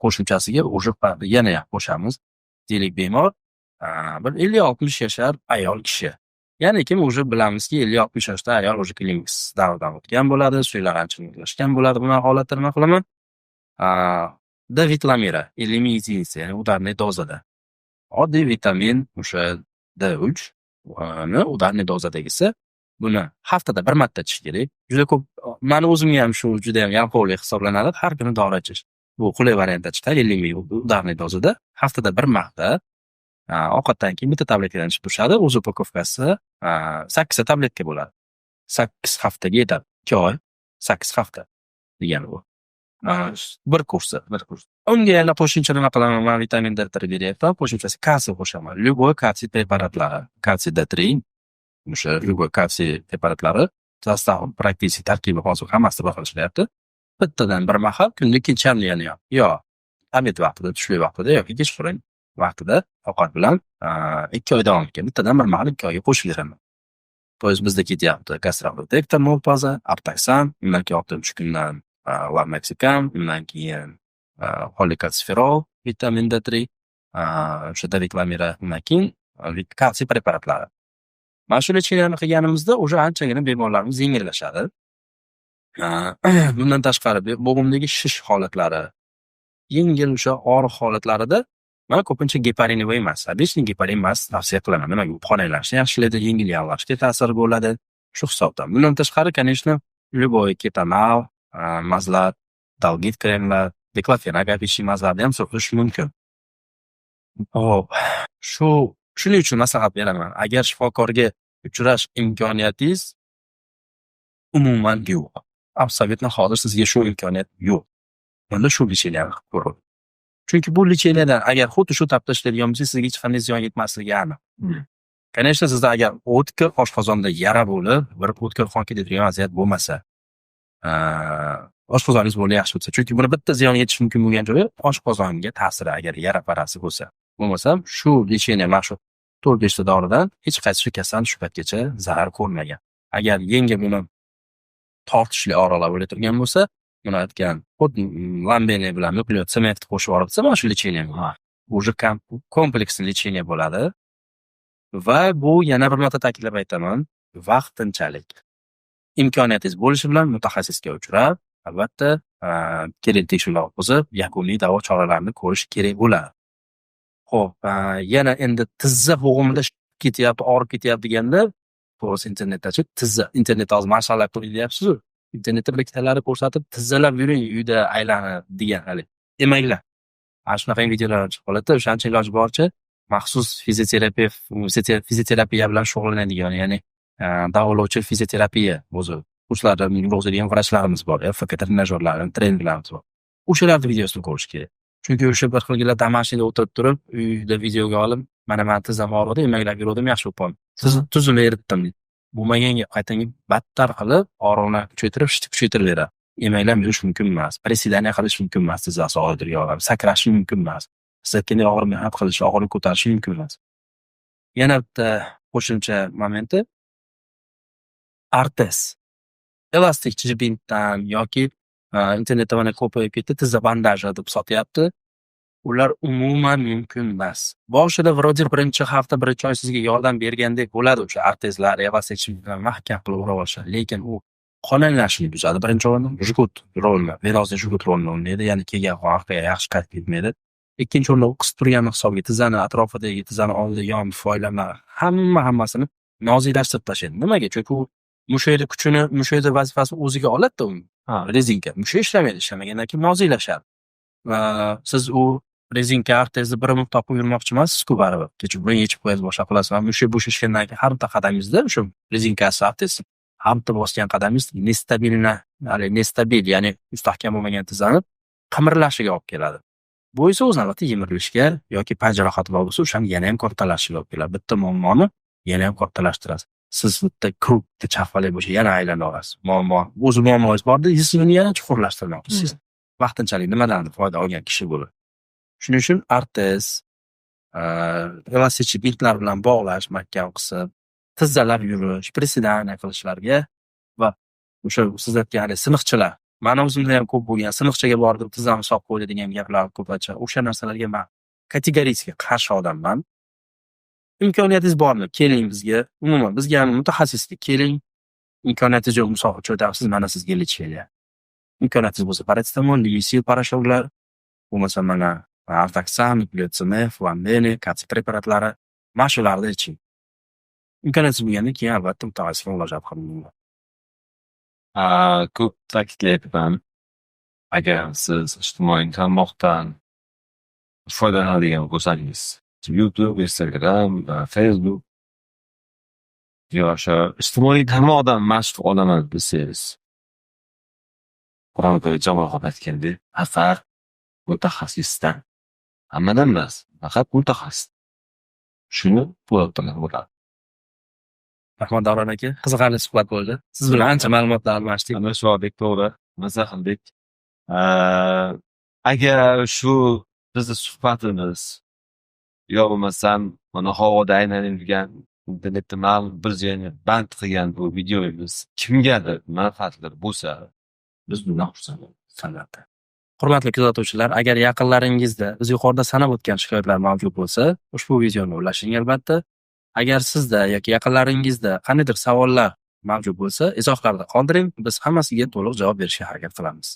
Qo'shimchasiga уже yana ham qo'shamiz. Deylik, bemor bir 50-60 yashar ayol kishi. Ya'ni kim уже bilamizki, 50-60 yoshda ayol уже klimaks davridan o'tgan bo'ladi, suylar ancha muzlashgan bo'ladi. Bunaqa holatda nima qilaman? D Lamira 50 ming единица, ya'ni ударный dozada. Oddiy vitamin o'sha D3 ni ударный dozadagisi. Buni haftada bir marta ichish kerak. Juda ko'p mani o'zimga ham shu juda ham yalqovlik hisoblanadi, har kuni dori ichish. Bu qulay variantda chiqadi, 50 ming ударный dozada haftada bir marta ovqatdan keyin bitta tabletkadan ichib turishadi. O'zi упаковка si sakkizta tabletka bo'ladi. 8 haftaga yetadi. 2 oy, 8 hafta degani bu. Bir kursi, bir kurs. Unga yana qo'shimcha nima qilaman? Man vitamin D3 beryapman, qo'shimchasi kalsiy qo'shaman. Любой kalsiy preparatlari, kalsiy D3, o'sha любой kalsiy preparatlari состав, практически tarkibi hozir hammasida bir xil ishlayapti. Bittadan bir mahal kunda ikkinchi yana yo обед vaqtida, tushlik vaqtida yoki kechqurun vaqtida ovqat bilan 2 oy davom etgan. Bittadan bir mahal 2 oyga qo'shib beraman. То есть bizda ketyapti gastroprotektor Mopaza, Artaksan, undan keyin 63 kundan Larnaxikam, undan keyin Xolekalsiferol, vitamin D3, o'sha Davitlamira, undan keyin kalsiy preparatlari. Mana shu лечение ni qilganimizda уже anchagina bemorlarimiz yengillashadi. Bundan tashqari, bo'g'imdagi shish holatlari, yengil o'sha og'riq holatlarida man ko'pincha гепариновый emas, обычный geparin emas tavsiya qilaman. Nimaga? U qon aylanishni yaxshilaydi, yengil yallig'lanishga ta'siri bo'ladi. Shu hisobdan. Bundan tashqari, конечно, любой ketonal, мазь lar, Dolgit kremlar, diklofenak обычный мазь larni ham surtish mumkin. Xo'p, shuning uchun maslahat beraman. Agar shifokorga uchrash imkoniyatingiz umuman yo'q, Абсолютно hozir sizga shu imkoniyat yo'q. Unda shu лечение ni qilib ko'ring. Chunki bu лечение dan agar xuddi shu tartibda ishlaydigan bo'lsangiz, sizga hech qanday ziyon yetmasligi aniq. Конечно, sizda agar o'tkir oshqozonda yara bo'lib, bir o'tkir qon ketadigan vaziyat bo'lmasa, oshqozoningiz bo'ldi yaxshi o'tsa. Chunki buni bitta ziyon yetishi mumkin bo'lgan joyi oshqozonga ta'siri agar yara parasi bo'lsa. Bo'lmasam shu лечение, mana shu 4-5 ta doridan hech qaysi shu kasal shu paytgacha zarar ko'rmagan. Agar yengil buni tortishli og'riqlar bo'la turgan bo'lsa, buni aytgan xuddi Lambene bilan nukleot sementni qo'shib yuborsa, mana shu лечение уже комплексный лечение bo'ladi. Va bu, yana bir marta ta'kidlab aytaman, vaqtinchalik. Imkoniyatingiz bo'lishi bilan mutaxassisga uchrab, albatta, kerakli tekshiruvlar o'tkazib, yakuniy davo choralarini ko'rish kerak bo'ladi. Xo'p, yana endi tizza bo'g'imida ketyapti, og'rib ketyapti deganda, to'g'risi internetdachi tizza, internetda hozir marshallar ko'ring deyapsiz-u, internetda bir ikkitalari ko'rsatib, tizzalab yuring uyda aylanib degan haligi emaklab. Ana shunaqa videolar chiqib qoladida, o'shaning uchun iloji boricha maxsus fizioterapevt, fizioterapiya bilan shug'ullanadigan, ya'ni davolovchi fizioterapiya o'zi kurslarda yurg'izadigan vrachlarimiz bor, ФК trenajyorlari, trenerlarimiz bor. O'shalarni videosini ko'rish kerak. Chunki o'sha bir xilgilar домашний da o'tirib turib, uyda videoga olib, mana mani tizzam og'ridi, emaklab yuruvdim, yaxshi bo'lib qoldim. Tuzimni eritdim deydi. Bo'lmagan gap, qaytanga battar qilib, og'riqni kuchaytirib, shitib kuchaytirib beradi. Emaklab yurish mumkin emas, приседание qilish mumkin emas, tizzasi og'riydigan odam, sakrashi mumkin emas. Siz aytgandek og'ir mehnat qilish, og'irlik ko'tarishi mumkin emas. Yana bitta qo'shimcha momenti: ortez. Elastik bintdan yoki internetda mana ko'payib ketdi, tizza bandaji deb sotyapti. Ular umuman mumkin emas. Boshida вроде birinchi hafta, birinchi oy sizga yordam bergandek bo'ladi o'sha ortezlar, elastik bilan mahkam qilib o'rab olishadi. Lekin u qon aylanishini buzadi birinchi o'rinda, жгут rolini, venozniy жгут rolini o'ynaydi, ya'ni kelgan qon orqaga yaxshi qaytib ketmaydi. Ikkinchi o'rinda u qisib turgani hisobiga tizzani atrofidagi, tizzani oldidagi yon foylanma hammasini noziklashtirib tashlaydi. Nimaga? Chunki u mushakni kuchini, mushakni vazifasini o'ziga oladida u rezinka. Mushak ishlamaydi, ishlamagandan keyin noziklashadi. Va siz u rezinka, ortezni bir umr topib yurmoqchi emassiz-ku baribir. Kechqurun yechib qo'yasiz, boshqa qilasiz va mushak bo'shashgandan keyin har bitta qadamingizda o'sha rezinkasi, ortez har bitta bosgan qadamingiz нестабильно, haligi нестабиль, ya'ni mustahkam bo'lmagan tizzani qimirlashiga olib keladi. Bu esa o'z navbatida yemirilishga yoki tan jarohati bor bo'lsa, o'shani yana ham kattalashishiga olib keladi. Bitta muammoni yana ham kattalashtirasiz. Siz bitta круг da charxpalak bo'yicha yana aylana olasiz. Muammo, o'zi muammongiz borda, siz uni yana chuqurlashtirmoqchisiz. Vaqtinchalik nimadandir foyda olgan kishi bo'lib. Shuning uchun ortez, elastik bintlar bilan bog'lash, mahkam qisib, tizzalab yurish, приседание qilishlarga va o'sha siz aytgan haligi siniqchilar, mani o'zimda ham ko'p bo'lgan, siniqchaga bordim, tizzamni solib qo'ydi degan gaplar ko'p aytishadi. O'sha narsalarga man категорически qarshi odamman. Imkoniyatingiz bormi? Keling bizga. Umuman bizga ham mutaxassisga keling. Imkoniyatingiz yo'q, misol uchun aytyapsiz, mana sizga лечение. Imkoniyatingiz bo'lsa, paratsetamol, Nimesil порошок lar, bo'lmasa mana Artaksan, Nukleotsimef, Lambene, kalsiy preparatlari, mana shularni iching. Imkoniyatingiz bo'lgandan keyin albatta mutaxassisga murojaat qiling. Ko'p ta'kidlayapman. Agar siz ijtimoiy tarmoqdan foydalanadigan bo'lsangiz, YouTube, Instagram, Facebook yo o'sha ijtimoiy tarmoqdan mashq olaman desangiz, Jamolxon aytgandek, faqat mutaxassisdan, hammadan emas, faqat mutaxassis. Shuni bo'ladi. Rahmat, Davron aka, qiziqarli suhbat bo'ldi. Siz bilan ancha ma'lumotlar almashdik. Almashib to'g'ri, maza qildik. Agar shu bizni suhbatimiz yo bo'lmasam mana havoda aylanib yurgan, internetda ma'lum bir joyni band qilgan bu videomiz kimgadir manfaatli bo'lsa, biz bundan xursandmiz. Albatta. Hurmatli kuzatuvchilar, agar yaqinlaringizda biz yuqorida sanab o'tgan shikoyatlar mavjud bo'lsa, ushbu videoni ulashing albatta. Agar sizda yoki yaqinlaringizda qandaydir savollar mavjud bo'lsa, izohlarda qoldiring. Biz hammasiga to'liq javob berishga harakat qilamiz.